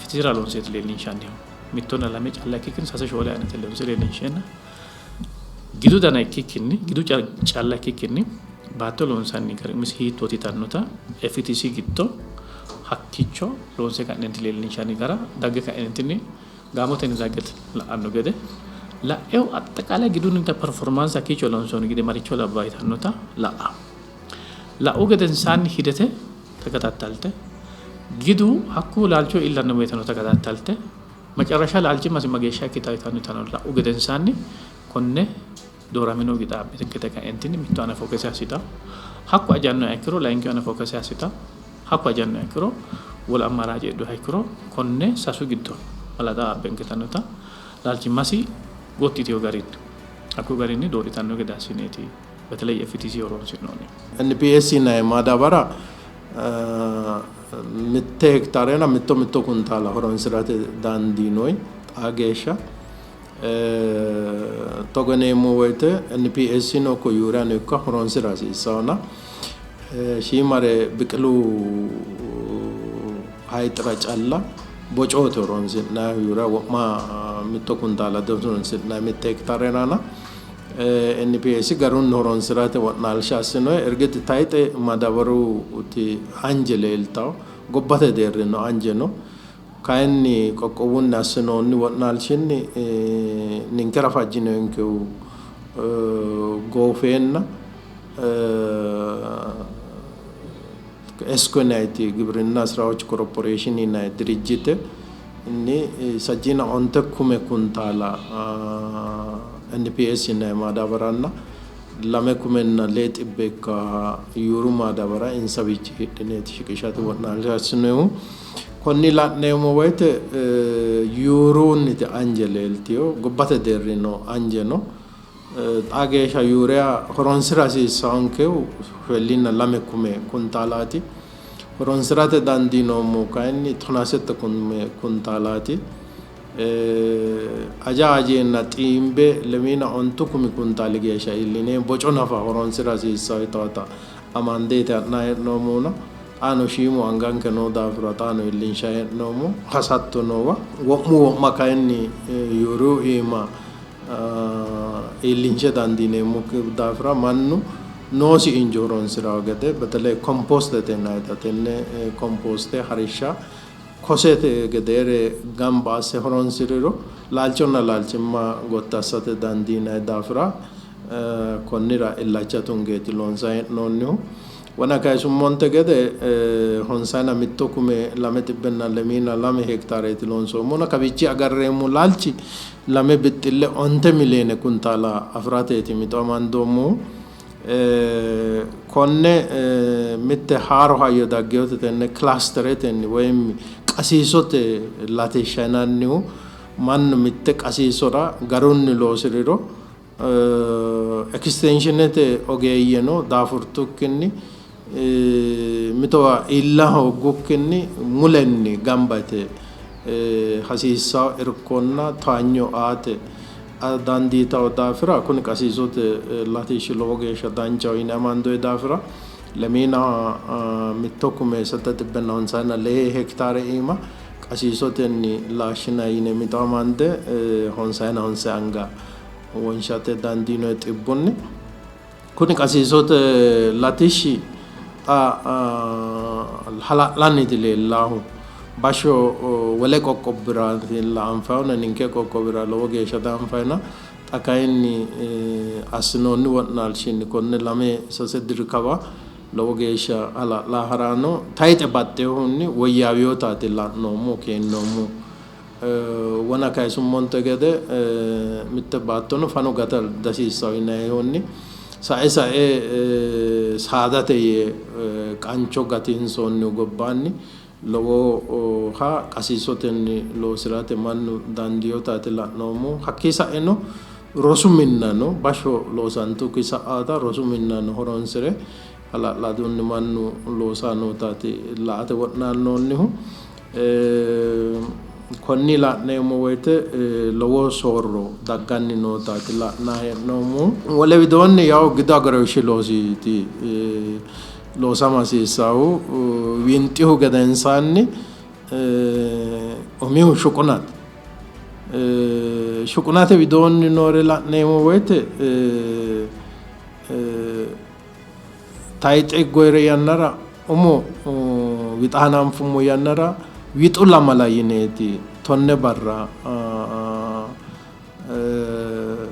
FTCra loonseeti leellinshannihu. Mittonna lame calla ikkikkinni sase shoole ayinate loonse leellinsheenna gidu dana ikkikkinni gidu calla ikkikkinni baatto loonsanni gari umisi hiittooti yitannota FTC giddo hakkiicho loonse ka'neenti leellinshanni gara dagge ka'neentinni gaamotenni dagge la'anno gede la'ew axxeqaalay gidunnita performaanse hakkiicho loonsoonni gide maricho labba yitannota la'a. La'u gedensaanni hidete ተከታተልተ gidu hakku laalcho iillanno woyteno ተከታተልተ መጨረሻ laalchimmasi mageeshsha ikkita yitannotano la'u gedensaanni konne dooramino wixa abbite ka'eentinni mittu aana fokese assitawo. Hakku ajannoha ikkiro layinkihu aana fokese assitawo. Hakku ajannoha ikkiro wole amaraace heedhuha ikkiro konne sasu giddo balaxa abbenke yitannota laalchimmasi gotti yitino garinni hakkuyi garinni doodhitanno gede assineeti በተለይ ኤፍቲሲ horonsi'noonni. NPS yinanni madabara mitte hektaarera mitto mitto kuntaala horonsirate dandiinoyi xaa geeshsha. Togo yineemmo woyte NPS no ikko yuuriyano ikko horonsira hasiissannona shiimare biqilu hayixira calla bocoote horonsi'nannihu yuuriya wo'ma mitto kuntaala dihoronsi'nanni mitte hektaarerana. NPS garunni horonsirate wo'naalsha assinoyi. Ergit tayixe madabaruti anje leeltawo gobbate deerrino anje no. Kayinni qoqqowunni assinoonni wo'naalshinni ninkera fajjinonkehu goofeenna ESCO yinanniti gibrinna ስራዎች ኮርፖሬሽን yinanni dirijjite inni sajjina onte kume kuntaala NPS yinanni madabaranna lame kumenna lee xibbe ikkaha yuuru madabara insawiichi hidhineeti shiqishate wo'naalsha assinoyihu. Konni la'neemmo woyte yuurunniti anje leeltiyo gobbate deerrino anje no. Xaa geeshsha yuuriya horonsira hasiissannonkehu shoollinna lame kume kuntaalaati. Horonsirate dandiinoommohu kayinni tonaa sette kume kuntaalaati. Aja ajeenna xiimbe lemiina ontu kumi kuntaali geeshsha iilline boco nafa horonsira hasiissawo yitawota amandeeti ha'nayi hee'noommohuna. Xaano shiimu anganke noo daafira xaano iillinshayi hee'noommo hasatto noowa wo'mu wo'ma kayinni yuuriyu iima iillinshe dandiineemmokki daafira mannu noosi injo horonsirawo gede በተለይ kompostete yinannita tenne komposte harishsha kosete gedeere gamba asse horonsiriro laalchonna laalchimma gotti assate dandiinanni daafira konnira illacha tungeeti loonsanni hee'noonnihu. Wona kayisummonte gede honsayina mitto kume lame xibbenna lemiina lame hektaareeti loonsoommona kawiichi agarreemmo laalchi lame bixxille onte miliyoone kuntaala afirateeti mixo amandoommohu. Konne mitte haaro hayyo daggeyote tenne kilasteretenni woyim qasiisote latishsha yinannihu mannu mitte qasiisora garunni loosiriro ekistenshinete ogeeyyeno daafurtukkinni mitowa iilla hooggukkinni mulenni gamba yite hasiissawo irkonna towaanyo aate dandiitawo daafira kuni qasiisote latishshi lowo geeshsha danchaho yine amandoyi daafira lemiina mitto kume sette xibbenna honsayina lee hektaare iima qasiisotenni laashshinayi yine mixo amande honsayina honse anga wonshate dandiinoyi xibbunni. Kuni qasiisote latishshi xa hala'lanniti leellahu. Bashsho wole qoqqobbiraatilla anfayihuna ninke qoqqowira lowo geeshsha dianfayina xa kayinni assinoonni wo'naalshinni konne lame sase diri kawa lowo geeshsha hala'la harano tayixe baxxeehunni woyyaawiyotaati la'noommo keennoommo. Wona kayisummonte gede mitte baattono fano gata dihasiissawo yinayihunni sae sae saadate yee qancho gatinsoonnihu gobbaanni lowoha qasiisotenni loosirate mannu dandiyotaati la'noommo. Hakkii saeno rosu minnano bashsho loosantukki sa'aata rosu minnano horonsire hala'ladunni mannu loosaa nootaati la''ate wo'naalloonnihu. Konni la'neemmo woyte lowo soorro dagganni nootaati la'nayi hee'noommohu. Wole widoonni yawu gidu agarooshshi loosiiti loosama hasiissaahu winxihu gedensaanni umihu shuqunate. Shuqunate widoonni noore la'neemmo woyte tayixe goyire yannara umo wixa hananfummo yannara wixu lamala yineeti tonne barra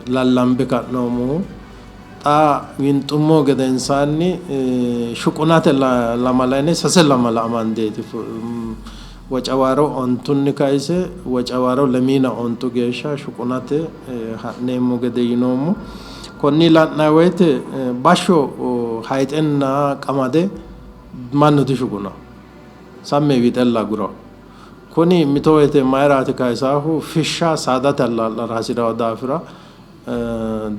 lallambe ka'noommohu. Xa winxummo gedensaanni shuqunate lamala yine sase lamala amandeeti wocawaaro ontunni kayise wocawaaro lemiina ontu geeshsha shuqunate ha'neemmo gede yinoommo. Konni la'nayi woyte bashsho hayixenna qamade mannu dishuquna samme wixella agurawo. Kuni mito woyte mayiraati kayisaahu fishsha saadate allaa'lara hasirawo daafira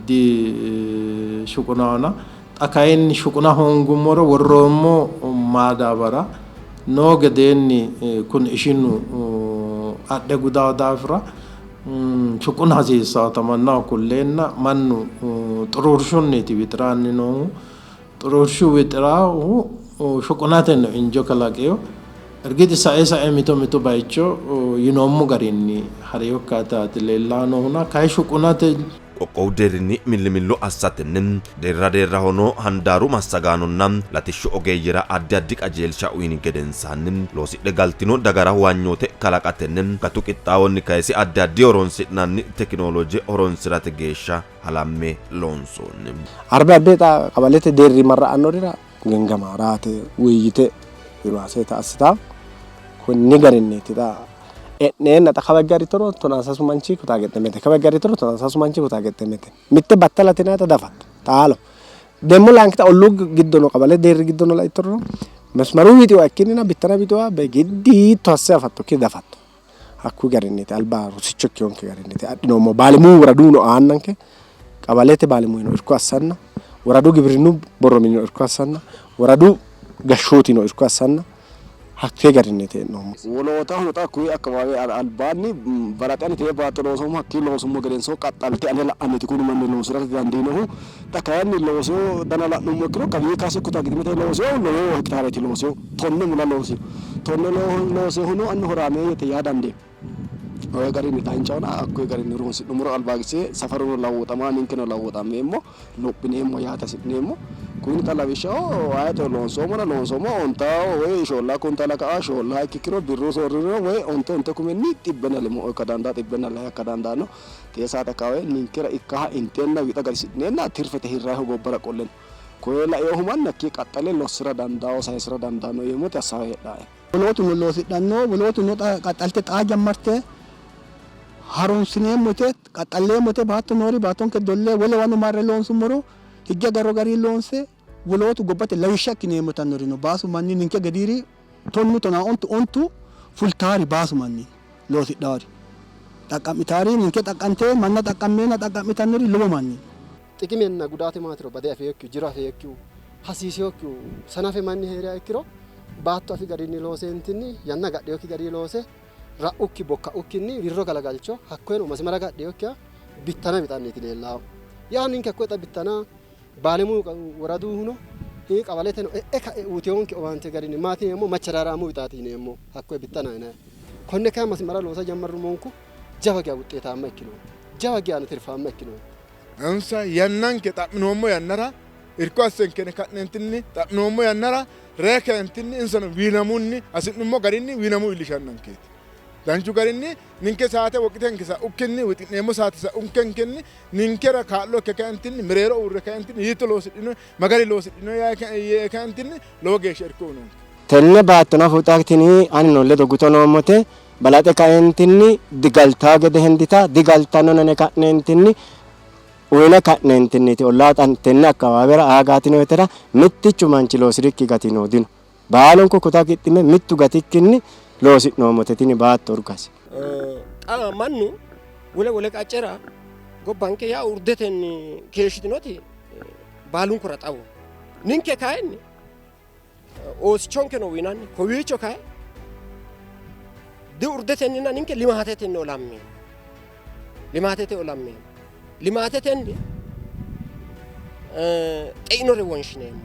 Di shuqunaona. Xa kayinni shuquna hoongummoro worroommo maadaabara noo gedeenni kuni ishinu adhe gudawo daafira shuquna hasiissaata mannaho kulleenna mannu xuruurshunniiti wixiranni noohu. Xuruurshu wixiraahu shuqunateno injo kalaqino. Ergixi sae sae mito mito bayicho yinoommo garinni harinokkitaati leellanni noohuna kayi shuqunate Qoqqowu deerrinni millimillo assatenni deerra deerraho noo handaaru massagaanonna latishshu ogeeyyera addi addi qajeelsha uyini gedensaanni loosidhe galtino dagara huwanyoote kalaqatenni gatu qixxaawonni kayse addi addi horonsi'nanni tekinolooje horonsi'rate geeshsha halamme loonsoonni. Arbe arbe xa qabalete deerri marra'annorira gengama raate wuyyite hibaaseta assita konni garinniiti xa e'neenna xa kawa higge harittoro tonaa sasu manchi kutaa gexxemete kawa higge harittoro tonaa sasu manchi kutaa gexxemete mitte battala tinayita dafatto taalo demmo laankita olluu giddono qabale deerri giddono laittoro mesmaru wixiwa ikkinnina bittana wixiwa giddi hiitto asse afattokki dafatto hakkuyi garinniiti alba rosicho ikkinonke garinniiti adhinoommo baalimuu woraduno aannanke qabalete baalimuino irko assanna woradu gibrinnu borro minino irko assanna woradu gashshootino irko assanna hakkee garinniiti hee'noommo. Wolootahono xa hakkuyi akkawaawe albaanni balaxe ani tee baatto loosoommo hakkii loosummo gedenso qaxxalte ane la'annooti kuni manni loosi'rate dandiinohu. Xa kayinni loosino dana la'nummo ikkiro kawii kase kuta gidimete loosinohu lowo hektaareeti loosinohu tonne mula loosino. Tonne loosinohuno annu horaameeyyete yaa dandeemmo. Koye garinni danchahona hakkuyi garinni horonsi'nummoro albaagisse safaruno lawwoxama ninkeno lawwoxammeemmo lophineemmo yaate hasi'neemmo. Kuni xa lawishshaho hayxe loonsoommona loonsoommo ontawo woy shoolaa kuntaala ka'a shoolaa ikkiro birru soorririro woy onte onte kumenni xibbenna lemo ikka dandaanno xibbenna lame ikka dandaanno. Tee saate akkawawe ninkera ikkaha inteenna wixa gadisi'neenna tirfete hirrayihu gobbara qolleno. Koye lainohu manni hakkii qaxxale lossira dandaanno saysira dandaanno yeemmoti assaawe heedhaae. Wolootuno loosidhanno, wolootuno qaxxalte xaa jammarte harunsineemmo yite qaxxalleemmo yite baatto noori baattonke dolle wolewano marre loonsummoro higge agarro garinni loonse wolootu gobbate lawishsha ikkineemmo yitannori no. Baasu manni ninke gediiri tonnu tonaa ontu ontu fultaari baasu manni loosidhaari xaqqa'mitaari ninke xaqqante manna xaqqammeenna xaqqa'mitannori lowo manni no. Xiqimenna gudaate maatiro bade afeekkihu, jiro afeekkihu, hasiiseokkihu sanafe manni hee'riha ikkiro baatto afi garinni looseentinni yanna agadhinokki garinni loose ra'ukki bokka'ukkinni wirro galagalcho hakkoyeno masimara agadhinokkiha bittana wixanniiti leellahu. Yaa ninke hakkoye xa bittana Baalemu woraduhuno qabaleteno e'e ka'e uyiteonke owaante garinni maati yineemmo macharaaraamu wixaati yineemmo hakkoye bittana yinanni. Konne kayi masimara loosa jammarrummonku jawa geya wuxxeetaamma ikkinoommo. Jawa geyano tirfaamma ikkinoommo. Insa yannanke xa'minoommo yannara irko assenkene ka'neentinni xa'minoommo yannara ree kaentinni insano wiinamunni hasi'nummo garinni wiinamu iillishannankeeti. Danchu garinni ninke saate woqitenke sa'ukkinni wixi'neemmo saate sa'unkenkenni ninkera kaa'lo ikke kaentinni mereero uurre kaentinni hiitto loosidhino magari loosidhino yee kaentinni lowo geeshsha irko uyinonke. Tenne baatto nafu xa tini anino ledo guto noommote balaxe kaeentinni digaltaa gede hendita digaltannona yine ka'neentinni uyine ka'neentinniiti ollaa tenne akkawaawera aagaatinoetera mittichu manchi loosi'rikki gatinohu dino. Baalunku kuta gixxime mittu gatikkinni loosi'noommote tini baatto urgase. Xa mannu wole wole qaccera gobbanke yaa urdetenni keeshshitinoti baalunkura xawo. Ninke kayinni oosichonkeno uyinanni kowiicho kayi diurdetenninna ninke limaatetenni olammeemmo. Limaatete olammeemmo. Limaatetenni xeinore wonshineemmo.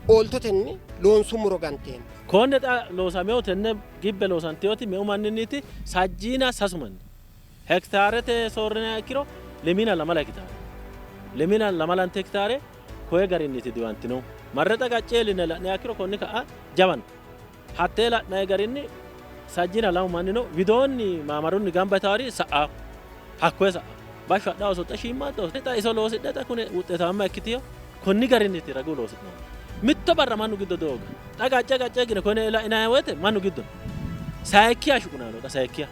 Ooltotenni loonsummoro ganteemmo. Konne xa loosaminohu tenne gibbe loosantinoti meu manninniiti? Sajjiina sasu manni. Hekitaarete soorrinanniha ikkiro lemiina lamala hekitaare. Lemiina lamalante hekitaare koye garinniiti diwantinohu. Marre xa qacce iilline la'niha ikkiro konni ka'a jawa no. Hattee la'nanni garinni sajjiina lamu manni no. Widoonni maamarunni gamba yitaari sa'aa hakkoye sa'aa. Bashsho hadhaa ooso xa shiimmaadda ooso xa iso loosidhe xa kune wuxxetaamma ikkitino. Konni garinniiti ragu loosi'noommo. Mitto barra mannu giddo dooga. Xa qacce qacce higine kone la'inanni woyte mannu giddo no. Sayikkiha shuqunanni no xa sayikkiha.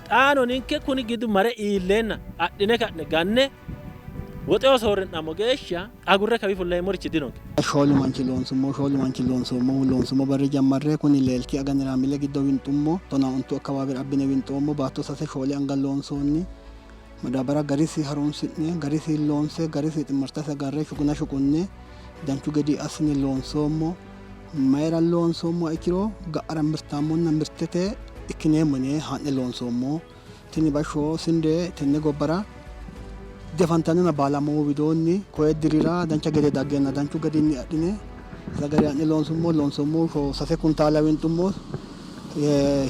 Xaano ninke kuni gidu mare iilleenna adhine ka'ne ganne woxeho soorri'nammo geeshsha agurre kawi fulleemmorichi dinonke. Shoolu manchi loonsummo, shoolu manchi loonsoommohu loonsummo barri jammarre kuni leelki aganira Hamile giddo winxummo, tonaa ontu akkawaawera abbine winxoommo, baatto sase shoole anga loonsoonni. Madaabara garisi harunsi'ne garisi loonse garisi ximmartasi agarre shuquna shuqunne danchu gede assine loonsoommo. Mayira loonsoommoha ikkiro ga'ara mirtaammonna mirtete ikkineemmo yine haa'ne loonsoommo. Tini bashsho sinde tenne gobbara diafantannona baalamu widoonni koye dirira dancha gede daggeenna danchu garinni adhine sagale ha'ne loonsummo. Loonsoommohu 3 kuntaala winxummo.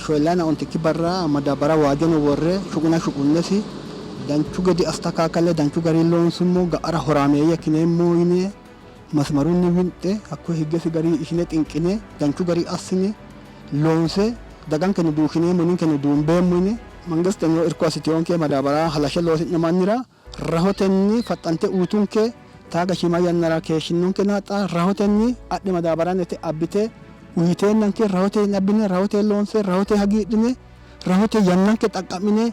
Shoollayina ontikki barra madaabbara waajjono worre shuquna shuqunnesi danchu gede astakaakalle danchu garinni loonsummo. Ga'ara horaameeyye ikkineemmo yine masimarunni winxe hakkoye higgesi garinni ishine xinqine danchu gari assine loonse dagankeno duushshineemmo ninkeno duumbeemmo yine mangisteno irko assitinonke madaabara halashshe loosi'no mannira rahotenni faxxante uyitunke taaga shiima yannara keeshshinonkena xa rahotenni adhe madaabaranete abbite uyiteennanke rahotenni abbine rahotenni loonse rahotenni hagiidhine rahote yannanke xaqqa'mine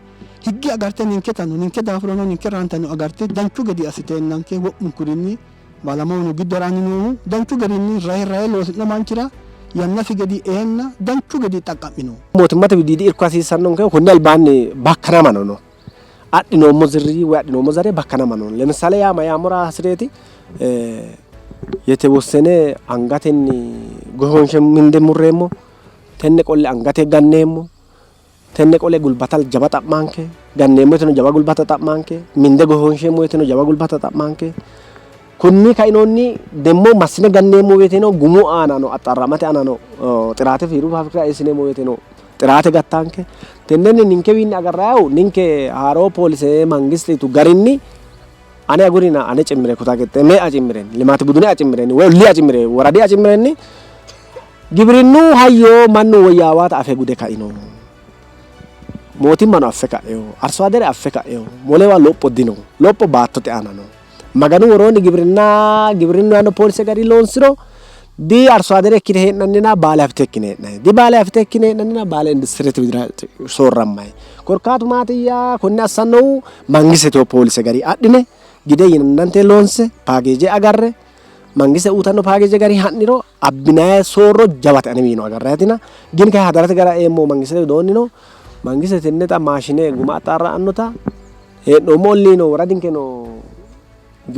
higge agarte ninketano ninke daafurono ninke raantano agarte danchu gede assiteennanke wo'munkurinni baalamohuno giddo haranni noohu danchu garinni rahe rahe loosi'no manchira yannasi gedi eenna danchu gedi xaqqa'mino. Mootimmate widiidi irko hasiissannonkehu konni albaanni bakkanamano no. Adhinoommo zirri woy adhinoommo zare bakkanamano no. Lemissale yaa mayyaamora hasireeti yetewossene angatenni goshoonshe minde murreemmo, tenne qolle angate ganneemmo, tenne qole gulbata jawa xa'maanke, ganneemmo woteno jawa gulbata xa'maanke, minde goshoonsheemmo woteno jawa gulbata xa'maanke. Kunni kainohunni demmo massine ganneemmo woyteno gumu aanano axxarramate aanano xiraate fiiru faafirika eessineemmo woyteno xiraate gattaanke. Tennenni ninkewiinni agarrayihu ninke haaroo poolise mangistitu garinni ane agurina ane cimmire kuta qixxe me acimmirenni limaati budune acimmirenni woy olli acimire woradi acimmirenni gibirinnu hayyo mannu woyyaawaata afe gude kaino. Mootimmano affe ka'eo, arso adere affe ka'eo, molewa lopho dino, lopho baattote aana no. Maganu woroonni gibirinna gibirinnu yaanno poolise gari loonsiro di arso adere ikkine hee'nannina baale hafite ikkine hee'nanni. Di baale hafite ikkine hee'nannina baale industirete widira soorrammayi. Korkaatu maatiyya konne assannohu mangistete poolise gari adhine gide yinannante loonse paakeeje agarre mangiste uyitanno paakeeje gari ha'niro abbinayi soorro jawate anewiino agarrayitina gin kay hadarate gara eemmo mangistete widoonnino mangiste tenne xa maashine guma axxaarra'annota hee'noommo olliino woradinkeno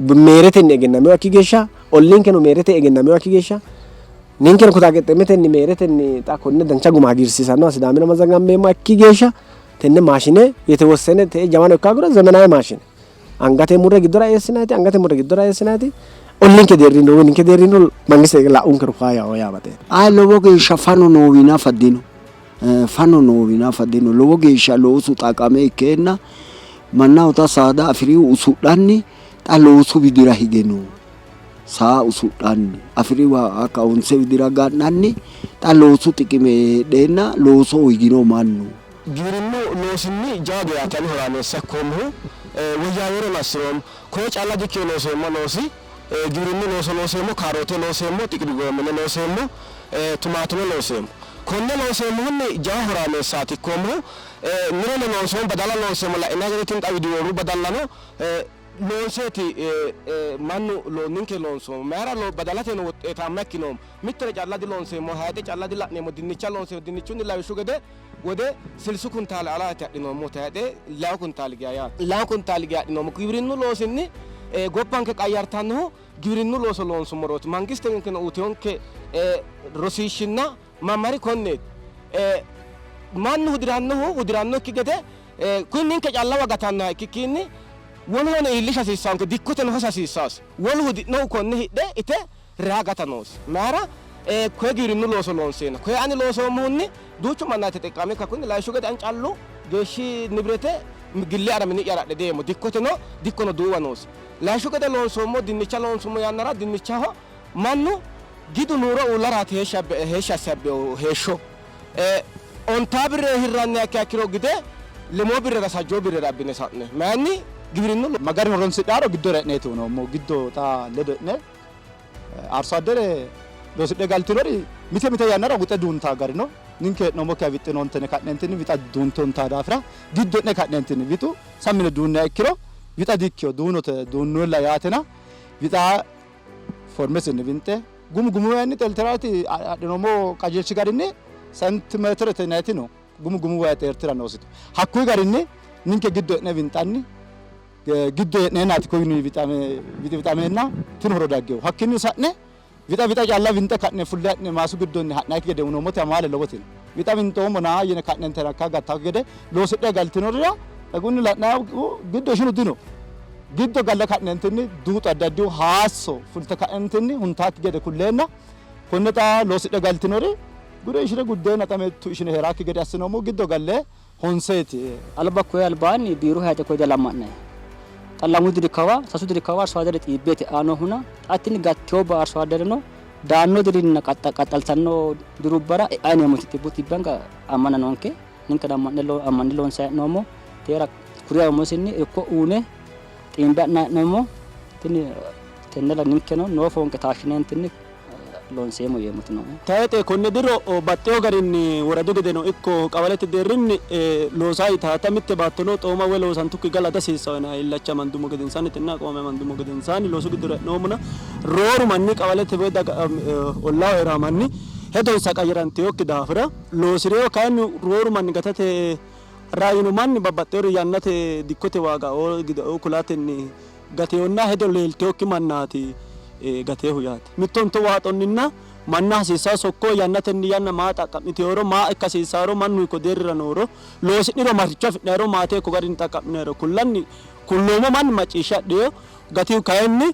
meeretenni egennamewakki geeshsha olliinkeno meerete egennamewakki geeshsha ninkeno kutaaqexxemetenni meeretenni xa konne dancha guma hagiirsiisannoha Sidaamira mazzagambeemmo geeshsha tenne maashine yetewossene te'e jawano ikka agura zemenawe maashine angate murre giddora eessinayiti angate murre giddora eessinayiti olliinke deerrino woy ninke deerrino mangiste la'unkero faayyaho yaa baxeemmo. Ayi lowo geeshsha fano noowi nafa dino. Fano noowi nafa dino. Lowo geeshsha loosu xaqame ikkeenna mannaho xa saada afi'rihu usudhanni xa loosu widira hige no. Saa usudhanni afi'riwa hakka honse widira ga'nanni xa loosu xiqime heedheenna loosoho higino mannu. Giwirinnu loosinni jawa geyaati ani horaameessa ikkoommohu. Woyyaawinoreno assiroommo. Koye calla dikkino looseemmo loosi. Giwirinnu looso looseemmo, kaaroote looseemmo, xiqili goommene looseemmo, tumaatume looseemmo. Konne looseemmohunni jawa horaameessaati ikkoommohu. Mireno loonsoommo, badala loonseemmo. La'inanni gede tini xa widiyooru badallano loonseeti mannu ninke loonsoommo. Mayira badalateno woxeetaamma ikkinoommo. Mittore calla diloonseemmo, hayixe calla dila'neemmo, dinnicha loonseemmo. Dinnichunni lawishshu gede wode silsu kuntaale alaati adhinoommo tayixe lawu kuntaali geya yaate. Lawu kuntaali geya adhinoommo. Giwirinnu loosinni gobbanke qayyartannohu giwirinnu looso loonsummorooti. Mangistenkeno uytinonke rosiishshinna mammari konneeti. Mannu hudirannohu hudirannokki gede kuni ninke callawa gatannoha ikkikkiinni woluhono iillisha hasiissannonke, dikkoteno hosa hasiissannosi. Wolu hudi'nohu konne hidhe ite raa gata noosi. Mayira? Koye giwirinnu looso loonseenna. Koye ani loosoommohunni duuchu mannaati xeqqame ikka kunni lawishshu gede ani callu geeshshi nibirete gille ara mini'yara adhe deemmo. Dikkoteno dikkono duuwa noosi. Lawishshu gede loonsoommo dinnicha loonsummo yannara dinnichaho mannu gidu nuuro uullaraati heeshshi asse abbinohu heeshsho. Ontaa birrera hirranniha ikkiha ikkiro gide lemoo birrera sajjoo birrera abbine sa'ne. Mayinni? Giwirinnu. Ma gari horonsidharo giddora e'neeti noommohu. Giddo xa ledo e'ne Arso addere loosidhe galtinori mite mite yannara wixe duuntaa gari no. Ninke hee'noommokkiha wixxinoonte yine ka'neentinni wixa duunte huntaa daafira giddo e'ne ka'neentinni wixu sammi yine duunniha ikkiro wixa dikkino duunote duunnolla yaatena wixa formesinni winxe gumu gumuwanni xeeltiraati adhinoommo qajeelshi garinni sentimeetirete yinanniti no. Gumu gumu wayi xeertira noosite. Hakkuyi garinni ninke giddo e'ne winxanni Giddo hee'neennaati koyini wixame wixi wixameenna tini horo daggehu. Hakkiinni sa'ne wixa wixa calla winxe ka'ne fulle ha'ne maasu giddonni ha'nayikki gede uyinoomoti amaale lowote no. Wixa winxoommona yine ka'nente rakka gattawokki gede loosidhe galtinorira ragunni la'nayihu giddo ishinu dino. Giddo galle ka'neentinni duuxu addi addihu haasso fulte ka'entinni huntaakki gede kulleenna konne xa loosidhe galtinori gure ishine guddeenna xa mittu ishini hee'raakki gede assinoommo giddo galle honseeti. Alba koye albaanni biiru hayxe koye dialamma'nanni. Xa lamu diri kawa sasu diri kawa arso adere xiibbeeti aa noohuna xa tini gattewo arso adereno daanno dirinna qaxxaltanno dirubbara e'anni neemmoti xibbu xibbanka ammana noonke. Ninkeno ammanne loonsanni hee'noommo. Teera kuri umosinni irko uune xiimbe adhinanni hee'noommo. Tini tennera ninkeno noo foonqe taashshineentinni loonseemmo yeemmoti nooe. Tayixe konne diro baxxeewo garinni woradu gedeno ikko qawalete deerrinni loosa yitaata mitte baattono xooma woy loosantukki gala dihasiissanno yinanni illacha amandummo gedensaanni tenne aqwaame amandummo gedensaanni loosu giddora e'noommona rooru manni qawalete woy daga ollaaho hee'ranno manni hedonsa qayyarantinokki daafira loosi'reewo kayinni rooru manni gatate raino manni babbaxxewori yannate dikkote waaga gideoo kulatenni gateehonna hedo leeltinokki mannaati gateehu yaate. Mitto mitto waaxonninna manna hasiissanno sokko yannatenni yanna maa xaqqa'mitinoro, maa ikka hasiissannoro, mannu hiikko deerrira nooro, loosi'niro maricho afi'nayiro, maate hiikko garinni xaqqa'minayiro kullanni kulloommo manni macciishshe adhino. Gatihu kayinni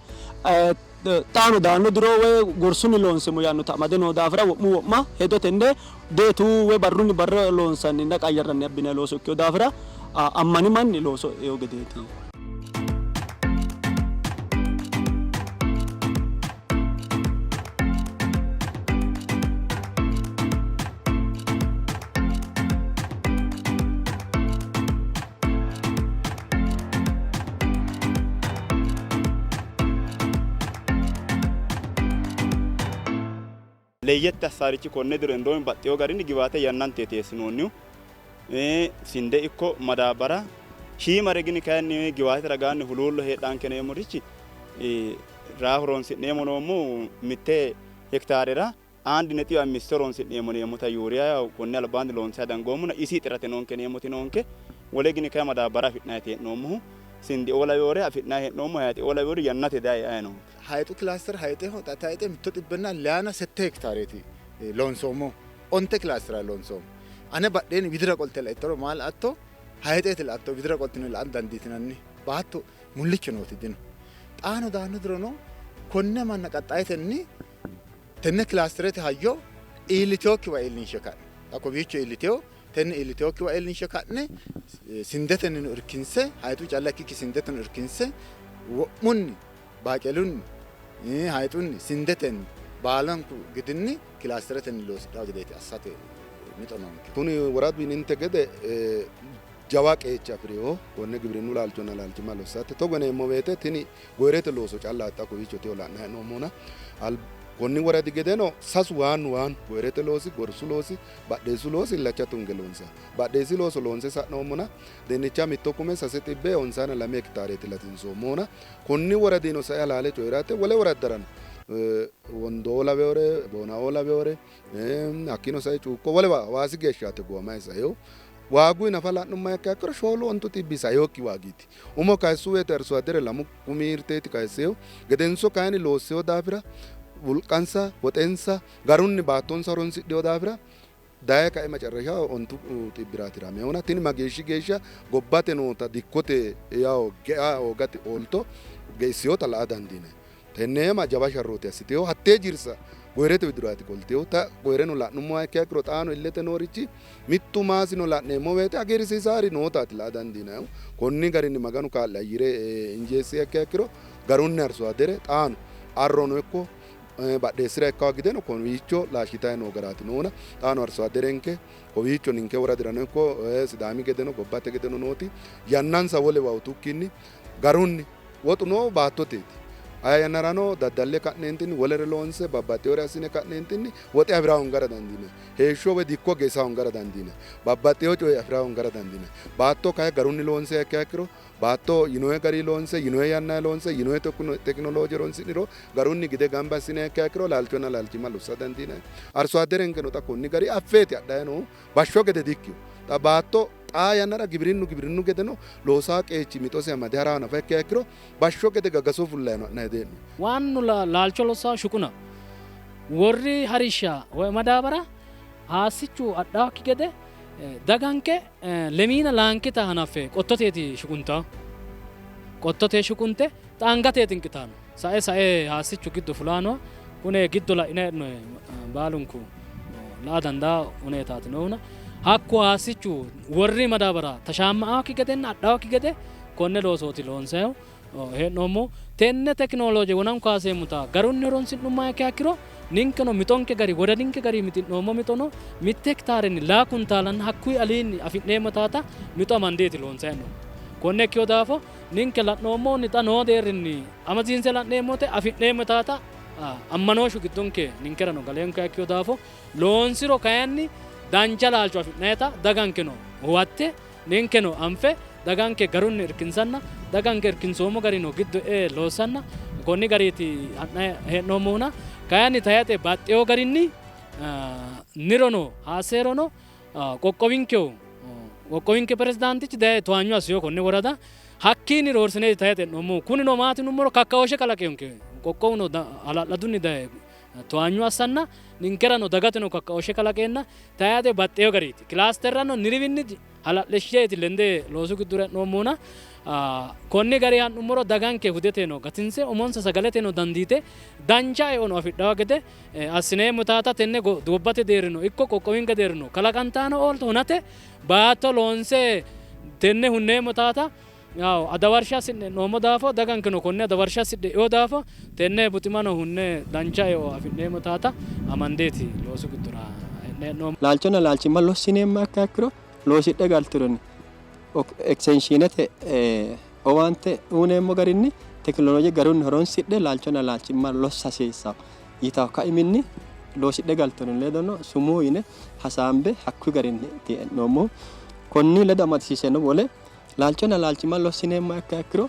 xaano daanno diro woy gorsunni loonseemmo yaannota amade noo daafira wo'mu wo'ma hedo tenne deetu woy barrunni barra loonsanninna qayyarranni abbinanni looso ikkino daafira ammani manni looso eino gedeeti. Leeyyette assaarichi konne diro indoomi baxxeewo garinni giwaate yannanteeti eessinoonnihu. Sinde ikko madaabbara shiimare gini kayinni giwaatete ragaanni huluullo heedhaanke neemmorichi raa horonsi'neemmo noommo mitte hektaarera Aandi nexi ammiste horonsi'neemmo neemmota Yuuriya konni albaanni loonse dangoommona isi xirate noonke neemmoti noonke. Wole gini kayi madaabbara afi'nanniiti hee'noommohu. Sindeoo lawewore afi'nanni hee'noommo, hayixeoo lawewori yannate daye e'anni noonke. Hayixu kilaastere hayixeho xa tayixe mitto xibbenna leyana sette hekitaareeti loonsoommohu. Onte kilaastere loonsoommo. Ane badheenni widira qolte laittoro maa la''atto? Hayixeeti la''atto, widira qoltine la''a dandiitinanni. Baatto mullicho nooti dino. Xaano daanno dirono konne manna qaxxayetenni Tenne kilaasterete hayyo iillitinokkiwa iillinshe ka'ne, xa kowiicho iillitino, tenne iillitinokkiwa iillinshe ka'ne sindetennino irkinse, hayixu calla ikkikki sindeteno irkinse wo'munni baaqeelunni, hayixunni, sindetenni baalunku gidinni kilaasteretenni loosidhanno gedeeti assate mixo noonke. Kuni woradu yininte gede jawa qeecha afi'rinoho konne gibirinnu laalchonna laalchimma lossate. Togo yineemmo woyte tini goyirete looso callaati xa kowiicho techo la'nanni hee'noommohuna. Konni woradi gedeno sasu waannu waannu goyirete loosi, gorsu loosi, badheessu loosi illacha tunge loonsanni. Badheessi looso loonse sa'noommona dinnicha mitto kume sase xibbe honsaana lame hekitaareeti latinsoommohuna konni woradino sae halaale coyi'rate wole woraddarano Wondoo lawewore, Boonaoo lawewore, hakkiino sae Cuukko wolewa Hawaasi geeshshaati hogowamayi saehu. Waaguyi nafa la'nummoha ikkiha ikkiro shoolu ontu xibbi sainokki waagiiti. Umo kayissu woyte Arsuadere lamu kumi hirteeti kayissehu. Gedenso kayinni loossino daafira wolqansa, woxensa garunni baattonsa horonsidhino daafira daye kae macarrashaho ontu xibbiraati hiramehuna tini mageeshshi geeshsha gobbate noota dikkote yawo gea hoogate oolto geissinota la'a dandiinanni. Tenneema jawa sharrooti assitinohu. Hattee jirsa goyirete widiraati qoltinohu. Xa goyireno la'nummoha ikkiha ikkiro xaano illete noorichi mittu maasino la'neemmo woyte hagiirsiisaari nootaati la'a dandiinannihu. Konni garinni Maganu kaa'le ayyire injeessiha ikkiha ikkiro garunni arsuadere xaano arrono ikko badheessira ikkawo gideno kowiicho laashshitanni noo garaati noona xaano arsuaderenke kowiicho ninke woradirano ikko Sidaami gedeno gobbate gedeno nooti yannansa wolewa utukkinni garunni Woxu noohu baattoteeti. Aye yannarano daddalle ka'neentinni wolere loonse babbaxxinore assine ka'neentinni woxe afi'ra hoongara dandiinanni. Heeshsho woy dikko geisa hoongara dandiinanni. Babbaxxino coye afi'ra hoongara dandiinanni. Baatto kayi garunni loonsiha ikkiha ikkiro baatto yinoonni garinni loonse, yinoonni yannanni loonse, yinoonni tekinolooje horonsi'niro garunni gide gamba assiniha ikkiha ikkiro laalchonna laalchimma lossa dandiinanni. Arsoadderenkeno xa konni garinni affeeti hadhanni noohu. Bashsho gede dikkino. Xa baatto. Xaa yannara gibirinnu gibirinnu gedeno loosaa qeechi mixosi amade hara hanafa ikkiha ikkiro bashsho gede gagaso fullayi no ha'nayi dee'no. Waannu laalcho lossa shuquna worri harishsha woy madaabara haassichu adhaakki gede daganke lemiina laankita hanaffe qottoteeti shuquntawo. Qottote shuqunte xa angateeti inqitaano. Sae sae haassichu giddo fulaanoha kune giddo la'ine hee'noe baalunku la'a dandaa huneetaati noohuna hakku haassichu worri madaabara tashaama'aakki gedenna adhaakki gede konne loosooti loonsayihu hee'noommo. Tenne tekinolooje wonanku kaaseemmota garunni horonsi'nummoha ikkiha ikkiro ninkeno mixonke gari wodaninke gari mixi'noommo mixono mitte hektaarenni laa kuntaalanna hakkuyi aliinni afi'neemmo taata mixo amandeeti loonsayi hee'noommo. Konne ikkino daafo ninke la'noommohunni xa noo deerrinni amasiinse la'neemmo wote afi'neemmo taata ammanooshshu giddonke ninkerano galeenkeha ikkino daafo loonsiro kayinni dancha laalcho afi'nayita dagankeno huwatte ninkeno anfe daganke garunni irkinsanna daganke irkinsoommo garino giddo e'e loossanna konni gariiti ha'nayi hee'noommohuna kayinni tayixe baxxeewo garinni nirono haaseerono qoqqowinkehu qoqqowinke pirezidaantichi daye towaanyo assiyo konne worada hakkiinni roorsineeti tayixe hee'noommohu. Kunino maati yinummoro kakkaooshshe kalaqeyonke qoqqowuno hala'ladunni daye towaanyo assanna ninkerano dagateno kakkaooshshe kalaqeenna tayixe baxxeewo gariiti. Kilaasterrano niriwinni hala'lishsheeti lende loosu giddora e'noommohuna konni gari ha'nummoro daganke hudeteno gatinse umonsa sagaleteno dandiite dancha eono afidhawo gede assineemmo taata tenne gobbate deerrino ikko qoqqowinke deerrino kalaqantaano oolto hunate baatto loonse tenne hunneemmo taata adawarsha assi'ne e'noommo daafo dagankeno konne adawarsha assidhe e'ino daafo tenne buximano hunne dancha eo afi'neemmo taata amandeeti loosu giddora e'ne hee'noommo. Laalchonna laalchimma lossineemmoha ikkiha ikkiro loosidhe galtironni ekistenshiinete owaante uyneemmo garinni tekinolooje garunni horonsidhe laalchonna laalchimma lossa hasiissanno yitanno kaiminni loosidhe galtinori ledono sumuu yine hasaambe hakkuyi garinniiti e'noommohu. Konni ledo amadisiiseno wole laalchonna laalchimma lossineemmoha ikkiha ikkiro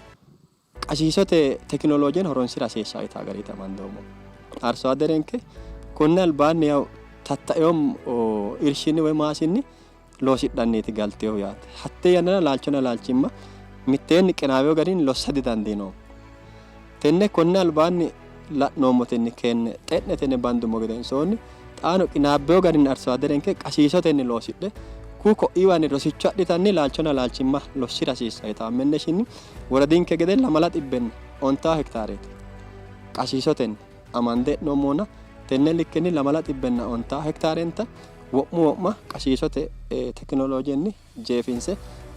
qasiisote tekinoloojeno horonsira hasiissanno yitanno gariiti amandoommohu. Arsoadderenke konni albaanni yawu tattaewo irshinni woyi maasinni loosidhanniiti galtinohu yaate. Hatte yannara laalchonna laalchimma mitteenni qinaawino garinni lossa didandiinoommo. Tenne konni albaanni la'noommotenni keenne xe'netenne bandummo gedensoonni xaano qinaabbino garinni arsoadderenke qasiisotenni loosidhe ku ko'iiwanni rosicho adhitanni laalchonna laalchimma lossira hasiissanno yitanno menneshinni woradinke gede lamala xibbenna ontawo hektaareeti qasiisotenni amande e'noommohuna tenne likkenni lamala xibbenna ontawo hektaarenta wo'mu wo'ma qasiisote tekinoloojenni jeefinse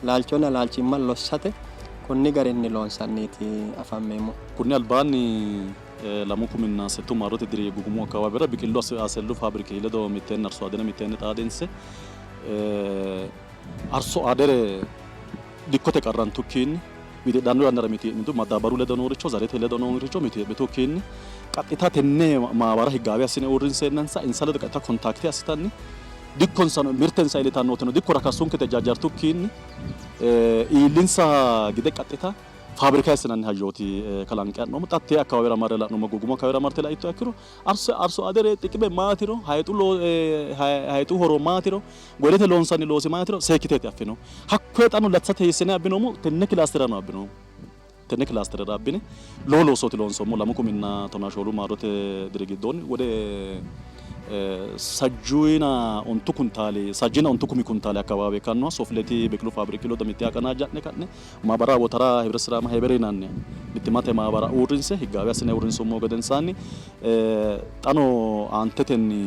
laalchonna laalchimma lossate konni garinni loonsanniiti afammeemmohu. Kunni albaanni lamu kuminna settu maarote diri Gugumu akkawaawera Biqillu Asellu faabriki ledo mitteenni Arso Adene mitteenni xaadinse Arso Adere dikkote qarrantukkiinni wixidhanno yannara mitii'mitu madaabaru ledo nooricho zarete ledo nooricho mitii'mitukkiinni qaxxita tenne maabara higgaawe assine uurrinseennansa insa ledo qaxxita kontaakte assitanni dikkonsano mirtensa iillitannotino dikko rakassunkete jajjartukkiinni iillinsa gide qaxxita faabrika eessinanni hayyooti kalanqe ha'noommo. Xa hattee akkawaawera marre la'nummo Gugumu akkawaawera marte laittoha ikkiro arso arso adere xiqime maatiro hayixu hayixu horo maatiro Goyirete loonsanni loosi maatiro seekkiteeti affinohu. Hakkoye xano latisate hiissine abbinoommo? Tenne kilaastererano abbinoommo. Tenne kilaasterera abbine lowo loosooti loonsoommo. Lamu kuminna tonaa shoolu maarote diri giddoonni wode sajjiina ontu kuntaali sajjiina ontu kumi kuntaali akkawaawe ikkannoha Sofleti Biqilu Faabriki ledo mittee qanaajja'ne ka'ne maabara Wotara Hibret Sira Mahebere yinanni mittimmate maabara uurrinse higgaawe assine uurrinsummo gedensaanni xano aantetenni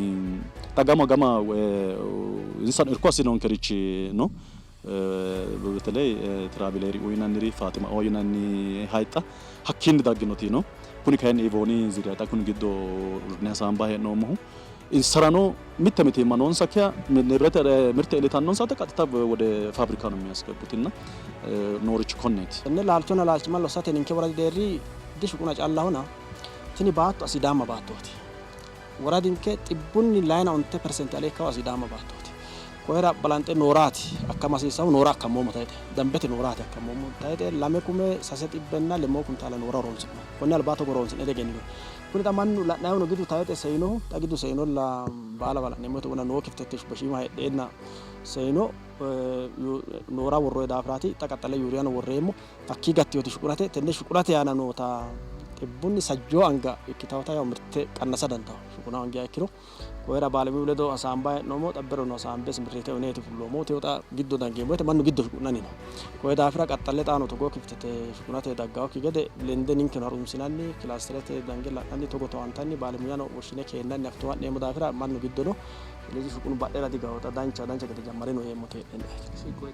xa gama gama insano irko assinonkerichi no. Beteley Tiraavileeri uyinanniri Faaximao yinanni hayixxa hakkiinni dagginoti no. Kuni kayinni Ivooni ziriya xa kuni giddo urne hasaambanni hee'noommohu. Insarano mitte mitiimma noonsakkiha nibirete mirte iillitannonsata qaxxita wode faabrika no የሚያስገቡትና noorichi konneeti. Tenne laalchonna laalchimma lossate ninke woradi deerri dishuquna callahona tini baatto asiidaamma baattooti. Woradinke xibbunni layina onte peresente ale ikkawo asiidaamma baattooti. Koyira balanxe nooraati akkama hasiissahu noora akkammoommo tayxe dambete nooraati akkammoommo tayxe 2,300 lemmoo kuntaala noora horonsi'no. Konni albaa togo horonsi'ne diegennino. Kuni xa mannu la'nayihuno gidu tayxe seyinohu xa gidu seyinolla baalawa la'neemmo woyte wona noo kiftete shiima heedheenna seyino noora worroyi daafiraati xa qaxxale yuuriyano worreemmo. Hakkii gatteyooti shuqunate tenne shuqunate aana noota xibbunni sajjoo anga ikkitawota yaw mirte qannasa dandawo shuquna hangiha ikkiro koyira baalemuyu ledo hasaambayi hee'noommo xa berono hasaambe simirriite uyineeti fulloommohu teyo xa giddo dangeemmo woyte mannu giddo shuqunanni no. Koye daafira qaxxalle xaano togoo kiftete shuqunate daggawokki gede lende ninkeno harunsinanni kilaasterete dange la'nanni togo towaantanni baalemuyano woshshine keennanni hakto ha'neemmo daafira mannu giddo no. ስለዚህ shuqunu badhera digawo xa dancha dancha gede jammare no yeemmo teedhenne.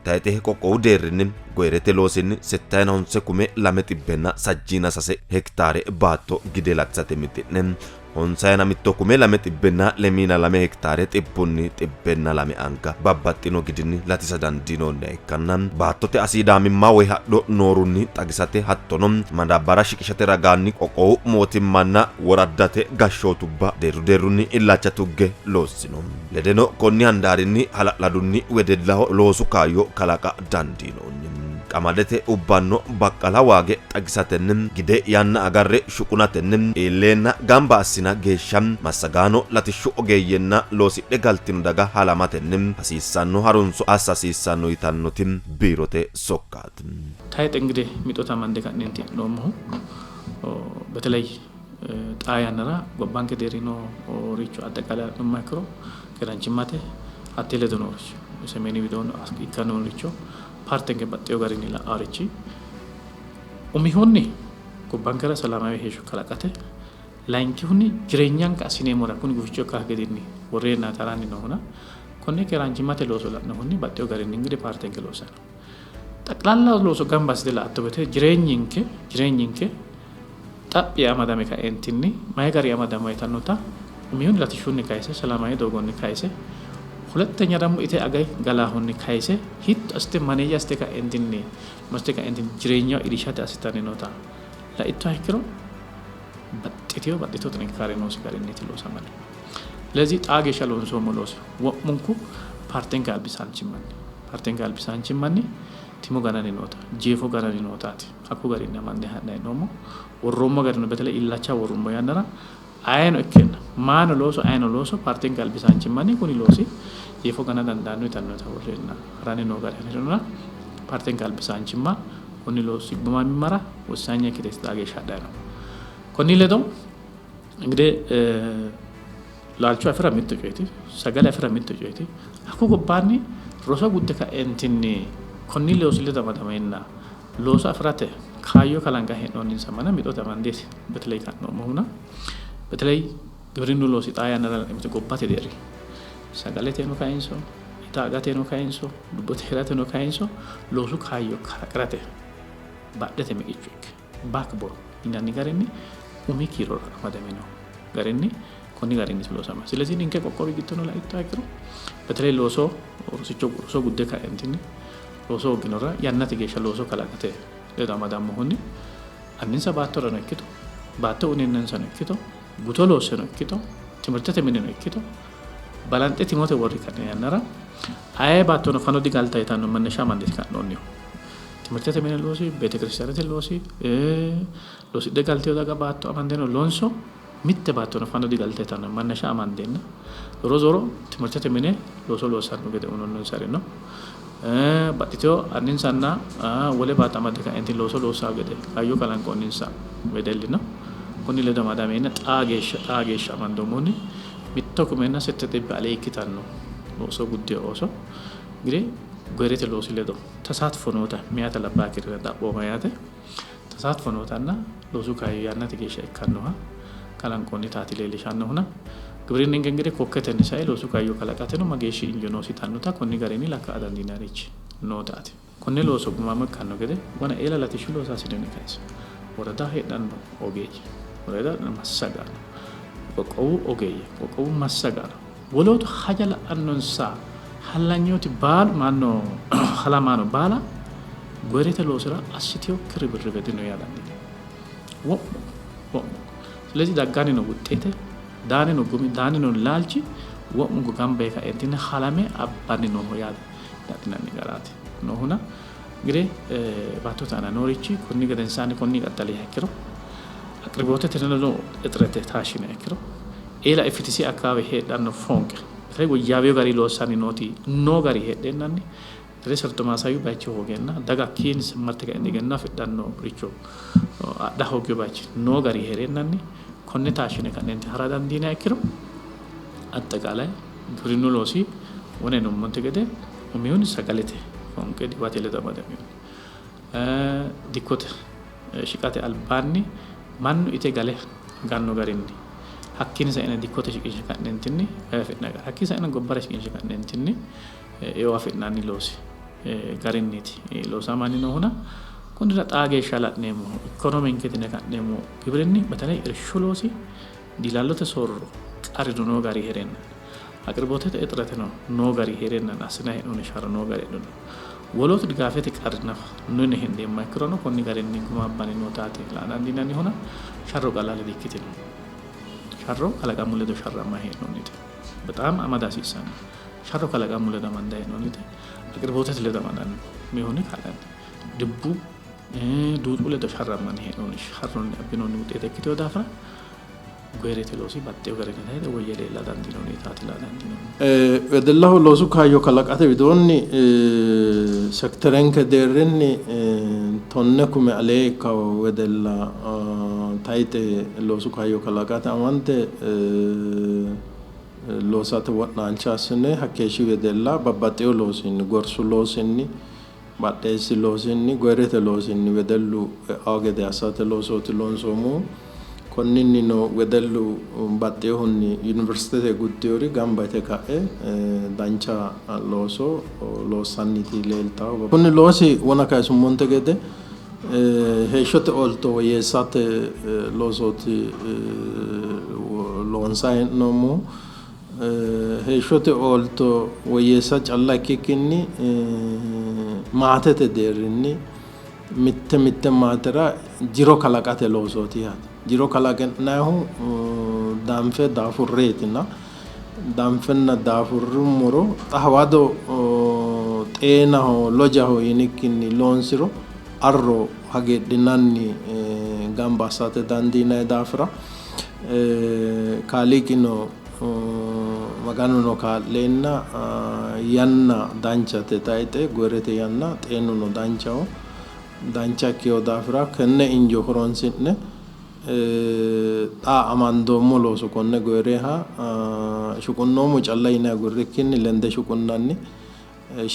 Tayxe qoqqowu deerrinni goyirete loosinni 69,236 hektaare baatto gide latisate mixi'ne 51,222 hektaare 102 anga babbaxxino gidinni latisa dandiinoonniha ikkanna baattote asiidaamimma woy hadho noorunni xagisate hattono madaabbara shiqishate ragaanni qoqqowu mootimmanna woraddate gashshootubba deerru deerrunni illacha tugge loossino. Ledeno konni handaarinni hala'ladunni wedellaho loosu kaayyo kalaqa dandiinoonni. Qamadete ubbanno baqqala waage xagisatenni gide yanna agarre shuqunatenni iilleenna gamba assina geeshsha massagaano latishshu ogeeyyenna loosidhe galtino daga halamatenni hasiissanno harunso assa hasiissanno yitannoti biirote sokkaati. Tayxe እንግዲህ mixote amande ka'neenti hee'noommohu በተለይ xaa yannara gobbanke deerri nooricho aጠቃላይ la'nummoha ikkiro keeraanchimmate hattee ledo nooricho semeeni widoonni ikkanni nooricho paartenke baxxewo garinni la'aarichi umihunni gobbankera ሰላማዊ heeshsho kalaqate layinkihunni jireenyanke assineemmora kuni guficho ikka gedinni worreenna taranni noohuna konne keeraanchimmate looso la'nohunni baxxewo garinni እንግዲህ paartenke loossanno. ጠቅላላ looso gamba assite la'atto woyte jireenyinke xaphi amadame kaeentinni mayi gari amadama yitannota umihunni latishshunni kayise ሰላማዊ doogonni kayise ሁለተኛ ደግሞ ite agay galaahunni kayise hitto assite maneeyya assite kaeentinni maste kaeentinni jireenyaho irishate assitanni noota laittoha ikkiro baxxiteyo ጥንካሬ noosi garinniiti loosamanni. ስለዚህ xaa geeshsha loonsoommo loosi wo'munku paartenke albisaanchimmanni timo gananni noota jeefo gananni nootaati hakku garinni amande ha'nanni hee'noommo. Worroommo garino በተለይ illacha worrummo yannara ayeno ikkenna maano looso ayeno looso paartenke albisaanchimmanni kuni loosi jeefo gana dandaanno yitannota worreenna haranni noo gari hee'rinohura paartenke albisaanchimma konni loosi gumamimmara ወሳኝ ikkite xaa geeshsha hadhanni no. Konni ledo እንግዲህ laalcho afira mitto coyeeti sagale afira mitto coyeeti hakku gobbaanni roso gudde ka'eentinni konni loosi ledo amadameenna looso afirate kaayyo kalanqanni hee'noonninsa manna mixote amandeeti በተለይ ka'noommohuna በተለይ ግብርኑ loosi xaa yannara la'neemmoti gobbate deerri sagaleteno kayinso ita agateno kayinso lubbote heerateno kayinso loosu kaayyo kalaqirate badhete miqicho ikke backbone yinanni garinni umi kiirora amadamino garinni konni garinni loosama. ስለዚህ ninke qoqqowi giddono laittoha ikkiro በተለይ looso rosicho roso gudde ka'eentinni looso hoogginorra yannate geeshsha looso kalaqate ledo amadammohunni anninsa baattorano ikkito baatto uyineennansa ikkito guto loosseno ikkito timirtete mineno ikkito balanxe timote worri ka'ne yannara aye baattono fano digalta yitanno መነሻ amandeeti ka'noonnihu. Timirtete mine loosi beetekiristiyaanete loosi loosidhe galteyo daga baatto amandeno loonso mitte baattono fano digalta yitanno መነሻ amandeenna ዞሮ ዞሮ timirtete mine looso loossanno gede uyinoonninsari no. Baxxiteyo anninsanna wole baatto amadde ka'eentinni looso loossanno gede kaayyo kalanqoonninsa wedelli no. Konni ledo amadameenna xaa geeshsha amandoommohunni 1,800 ale ikkitanno looso guddino ooso እንግዲህ goyirete loosi ledo ተሳትፎ noota meyata labbaa kiirira xaphooma yaate ተሳትፎ nootanna loosu kaayyo yannate geeshsha ikkannoha kalanqoonnitaati leellishannohuna giwirinninke እንግዲህ kokketenni sae loosu kaayyo kalaqateno mageeshshi injo noosi yitannota konni garinni lakka'a dandiinannirichi nootaati. Konne looso gumaamo ikkanno gede wona eela latishshu loosaasinenni kayse woradaho heedhanno ogeeyye worada massagaano qoqqowu ogeeyye qoqqowu massagaano wolootu haja la'annonsa hallanyooti baalu maanno halamaano baala goyirete loosira assiteyo ርብርብ dino yaa dandiinanni wo'mu wo'mu. ስለዚህ dagganni no wuxeete daanni no gumi daanni no laalchi Wo'munku gamba yee kaeentinni halame abbanni nooho yaate adhinanni garaati noohuna. እንግዲህ baattote aana noorichi konni gedensaanni konni qaxxaliha ikkiro aqiribootete ledo እጥረት taashshiniha ikkiro eela FTC አካባቢ heedhanno foonqe በተለይ woyyaaweo gari loossanni nooti noo gari heedheennanni በተለይ ሰርቶ ማሳዩ bayicho hoogeenna daga hakkiinni marte ka'e egenno afidhanno richo adha hooggino bayichi noo gari heereennanni konne taashshine ka'neenti hara dandiiniha ikkiro አጠቃላይ ግብርኑ loosi wone nummonte gede umihunni sagalete foonqe diwate ledo amadaminoho dikkote shiqate albaanni mannu ite gale aganno garinni hakkiinni saine dikkote shiqinshe ka'neentinni eo afi'nanni gara hakkii saine gobbara shiqinshe ka'neentinni eo afi'nanni loosi garinniiti loosamanni noohuna konnira xaa geeshsha la'neemmohu ikonomenke tine ka'neemmo gibirinni በተለይ irshu loosi diilallote soorro qarrino noo gari heereenna aqiribootete እጥረትeno noo gari heereenna assinanni hee'noonni sharro noo gari heedhuno wolootu digaafete qarri nafa no yine hendeemmoha ikkirono konni garinni guma abbanni nootaati la'a dandiinannihuna sharro qalaale dikkitino. Sharro kalaqamu ledo sharrammanni hee'noonnite. በጣም amada hasiissanno. Sharro kalaqamu ledo amandanni hee'noonnite. Aqiribootete ledo amadaminohunni kaa'lanno. Dubbu duuxu ledo sharrammanni hee'noonni sharronni abbinoonni wuxeete ikkitino daafira goyirete loosi baxxewo garinni tayxe woyye leella dandiinoonnitaati la'a dandiinoonni. Wedellaho loosu kaayyo kalaqate widoonni sekterenke deerrinni 10 kume alee ikkawo wedella tayxe loosu kaayyo kalaqate amande loosate wo'naalsha assine hakkeeshshi wedella babbaxxewo loosinni gorsu loosinni badheessi loosinni goyirete loosinni wedellu e'awo gede assate loosooti loonsoommohu. Konninnino wedellu baxxinohunni yuniversitete guddinori gamba yite ka'e dancha looso loossanniti leeltanno. Kuni loosi wona kayisummonte gede heeshshote oolto woyyeessate loosooti loonsanni hee'noommohu. Heeshshote oolto woyyeessa calla ikkikkinni maatete deerrinni mitte mitte maatera jiro kalaqate loosooti yaate. Jiro kalaqi'nannihu danfe daafurreetina danfenna daafurrummoro xa hawado xeenaho lojaho yinikkinni loonsiro arro hagiidhinanni gamba assate dandiinanni daafira Kaaliiqino Maganuno kaa'leenna yanna danchate tayxe goyirete yanna xeenuno danchaho dancha ikkino daafira tenne injo horonsi'ne xa amandoommo looso konne goyireha shuqunnoommo calla yine agurrikkinni lende shuqunnanni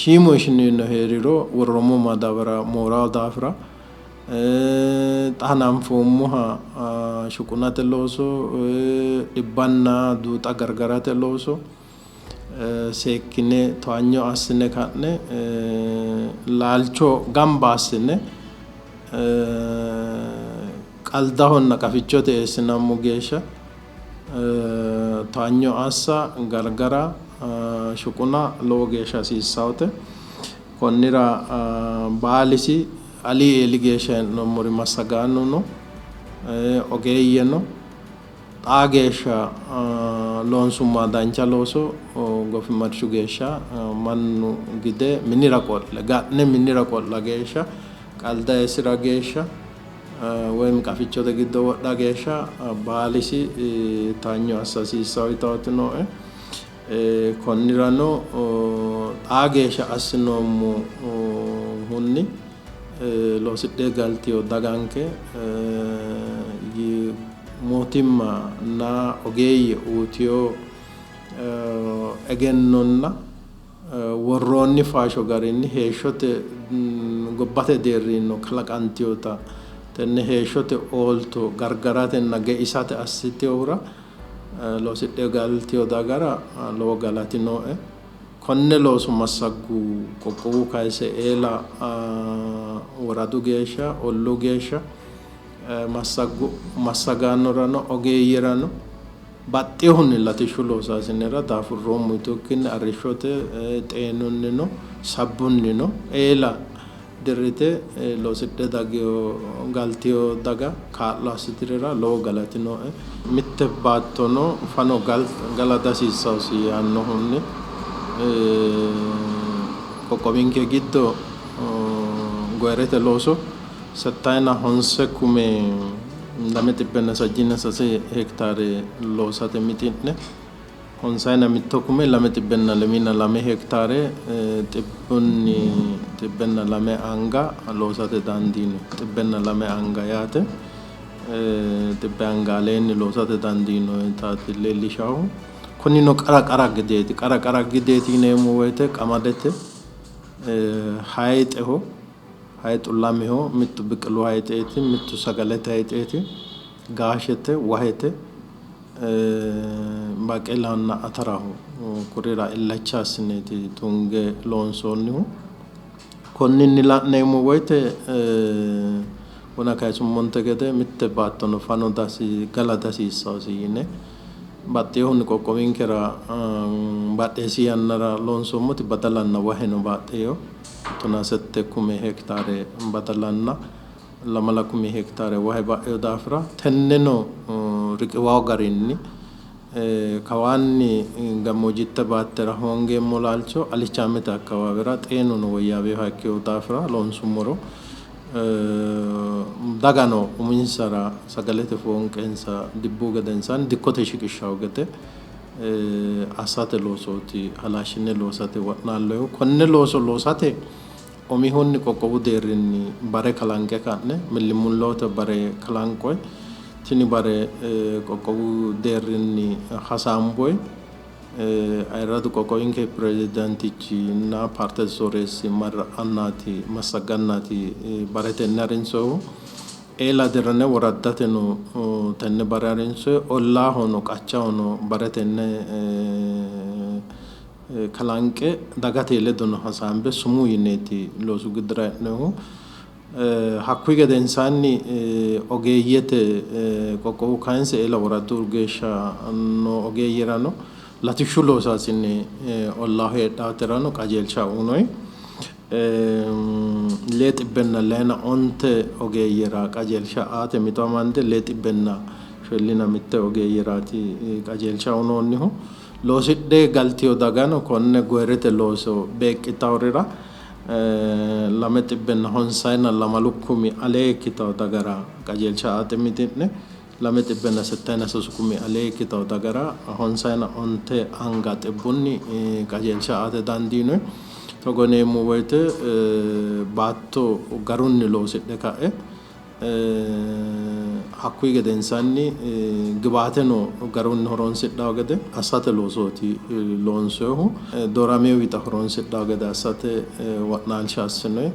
shiimu ishinino heeriro worroommo madabara moorawo daafira xa hananfoommoha shuqunate looso dhibbanna duuxa gargarate looso seekkine towaanyo assine ka'ne laalcho gamba assine qaldahonna qafichote eessinammo geeshsha towaanyo assa gargara shuquna lowo geeshsha hasiissawote. Konnira baalisi ali eeli geeshsha hee'noommori massagaanono ogeeyyeno xaa geeshsha loonsummoha dancha looso goofimarchu geeshsha mannu gide minira qo'le ga'ne minira qo'la geeshsha qalda eessira geeshsha woyim qafichote giddo wodha geeshsha baalisi towaanyo assa hasiissawo yitaati nooe. Konnirano xaa geeshsha assinoommohunni loosidhe galtino daganke mootimmanna ogeeyye uyitino egennonna worroonni faasho garinni heeshshote gobbate deerrinnino kalaqantinota tenne heeshshote oolto gargaratenna geisate assitinohura loosidhe galtino dagara lowo galati nooe. Konne looso massaggu qoqqowu kayise eela woradu geeshsha olluu geeshsha massagaanorano ogeeyyerano baxxinohunni latishshu loosaasinera daafurroommo yitukkinni arrishshote xeenunnino sabbunnino eela Dirrite loosidhe daggino galtino daga kaa'lo assitirira lowo galati nooe. Mitte baattono fano gala dihasiissannosi yaannohunni qoqqowinke giddo goyirete looso settayina honse kume lame xibbenna sajjiina sase hektaare loosate mixi'ne honsayina mitto kume lame xibbenna lemiina lame hektaare xibbunni xibbenna lame anga loosate dandiino. Xibbenna lame anga yaate xibbe anga aleenni loosate dandiinotaati leellishahu. Kunino qara qara gideeti. Qara qara gideeti yineemmo woyte qamadete, hayixeho, hayixu lameho, mittu biqilu hayixeeti, mittu sagalete hayixeeti, gaashete, wahete, baqeelahonna ataraho kurira illacha assineeti tunge loonsoonnihu. Konninni la'neemmo woyte wona kayisummonte gede mitte baattono fano gala dihasiissannosi yine baxxinohunni qoqqowinkera badheessi yannara loonsoommoti badalanna waheno baxxeewo 17 kume hektaare badalanna 20 kumi hektaare wahe ba'eyo daafira tenneno riqiwawo garinni kawaanni gammoojjitte baattera hoongeemmo laalcho alichaamete akkawaawera xeenuno woyyaaweha ikkino daafira loonsummoro dagano uminsara sagalete foonqensa dibbu gedensaanni dikkote shiqishshawo gede assate loosooti halashshine loosate wo'naallohu. Konne looso loosate umihunni qoqqowu deerrinni bare kalanqe ka'ne millimullote bare kalanqoy tini bare qoqqowu deerrinni hasaamboy ayirradu qoqqowinke pirezidaantichinna paartete sooreessi marra'annaati massaggannaati bare tenne harinsohu. Eela dirrine woraddateno tenne bare harinsoy ollaahono qachahono bare tenne kalanqe dagate ledono hasaambe sumuu yineeti loosu giddora e'nohu. Hakkuyi gedensaanni ogeeyyete qoqqowu kayinse eela woradu geeshsha noo ogeeyyerano latishshu loosaasine ollaaho heedhaaterano qajeelsha unoyi. 695 ogeeyyera qajeelsha aate mixo amande 671 ogeeyyeraati qajeelsha unoonnihu. Loosidhe galtiyo dagano konne goyirete looso beeqqitawurira 252 kumi alee ikkitawo dagara qajeelsha aate mixi'ne 273 kumi alee ikkitawo dagara 59 anga xibbunni qajeelsha aate dandiinoyi. Togo yineemmo woyte baatto garunni loosidhe ka'e hakkuyi gedensaanni gibaateno garunni horonsidhawo gede assate loosooti loonsoyihu. Doorameyo wixa horonsidhawo gede assate wo'naalsha assinoyi.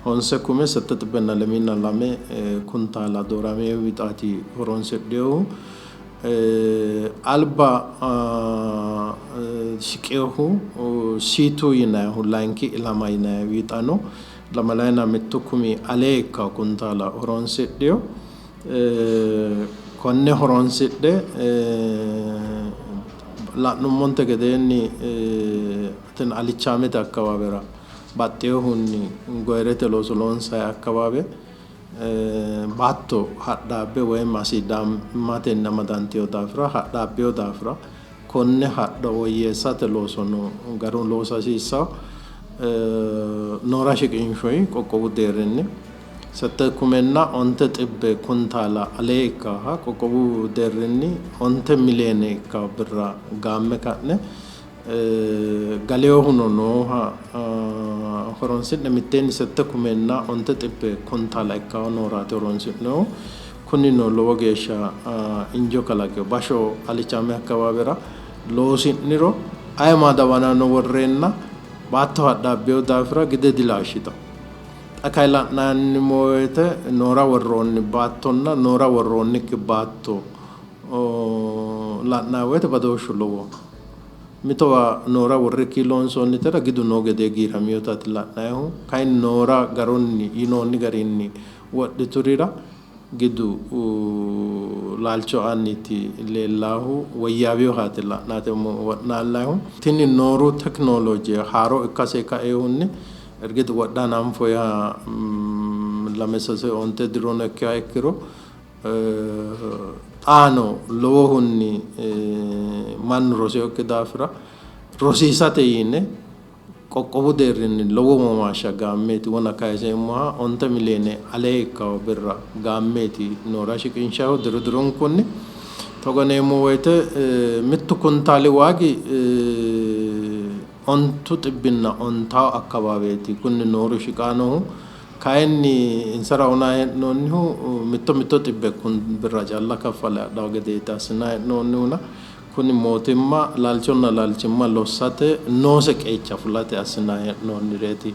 9 kume 672 kuntaala doorameyo wixaati horonsidhinohu. Alba shiqinohu siitu yinayihu layinki ilama yinayi wixano 21 kumi alee ikkawo kuntaala horonsidhino. Konne horonsidhe la'nummonte gedeenni tini alichaamete akkawaawera baxxinohunni goyirete looso loonsayi akkawaawe baatto hadhaabbe woyim asiidaammatenni amadantino daafira hadhaabbino daafira konne hadho woyyeessate loosono garunni loosa hasiissawo. Noora shiqinshoyi qoqqowu deerrinni 7 kumenna 900 kuntaala alee ikkaaha qoqqowu deerrinni 9 miliyoone ikkawo birra gaamme ka'ne galeyohuno nooha horonsi'ne mitteenni 7 kumenna 900 kuntaala ikkawo nooraati horonsi'nohu. Kunino lowo geeshsha injo kalaqeyo. Basho alichaame akkawaawera loosi'niro aye madawanano worreenna baatto hadhaabbino daafira gide dilaashshitawo. Xa kayi la'nanni woyte noora worroonni baattonna noora worroonnikki baatto la'nanni woyte badooshshu lowoho. Mitowa noora worrikki loonsoonnitera gidu noo gedee giiraminotaati la'nayihu. Kayinni noora garunni yinoonni garinni wodhiturira gidu laalcho aanniiti leellaahu woyyaaweyohaati la'nate wo'naallayihu. Tini nooru tekinolooje haaro ikkase kaehunni Ergit wodha hananfoyiha lame sase onte dirono ikkiha ikkiro xaano lowohunni mannu rosinokki daafira rosiisate yine qoqqowu deerrinni lowo womaashsha gaammeeti wona kayiseemmoha onte miliyoone alee ikkawo birra gaammeeti noora shiqinshahu diru dirunkunni. Togo yineemmo woyte mittu kuntaali waagi ontu xibbinna ontawo akkawaaweeti kunni nooru shiqaanohu. Kayinni insara uyinanni hee'noonnihu mitto mitto xibbe birra calla kaffale adhawo gedeeti assinanni hee'noonnihuna kuni mootimma laalchonna laalchimma lossate noose qeecha fulate assinanni hee'noonnireeti.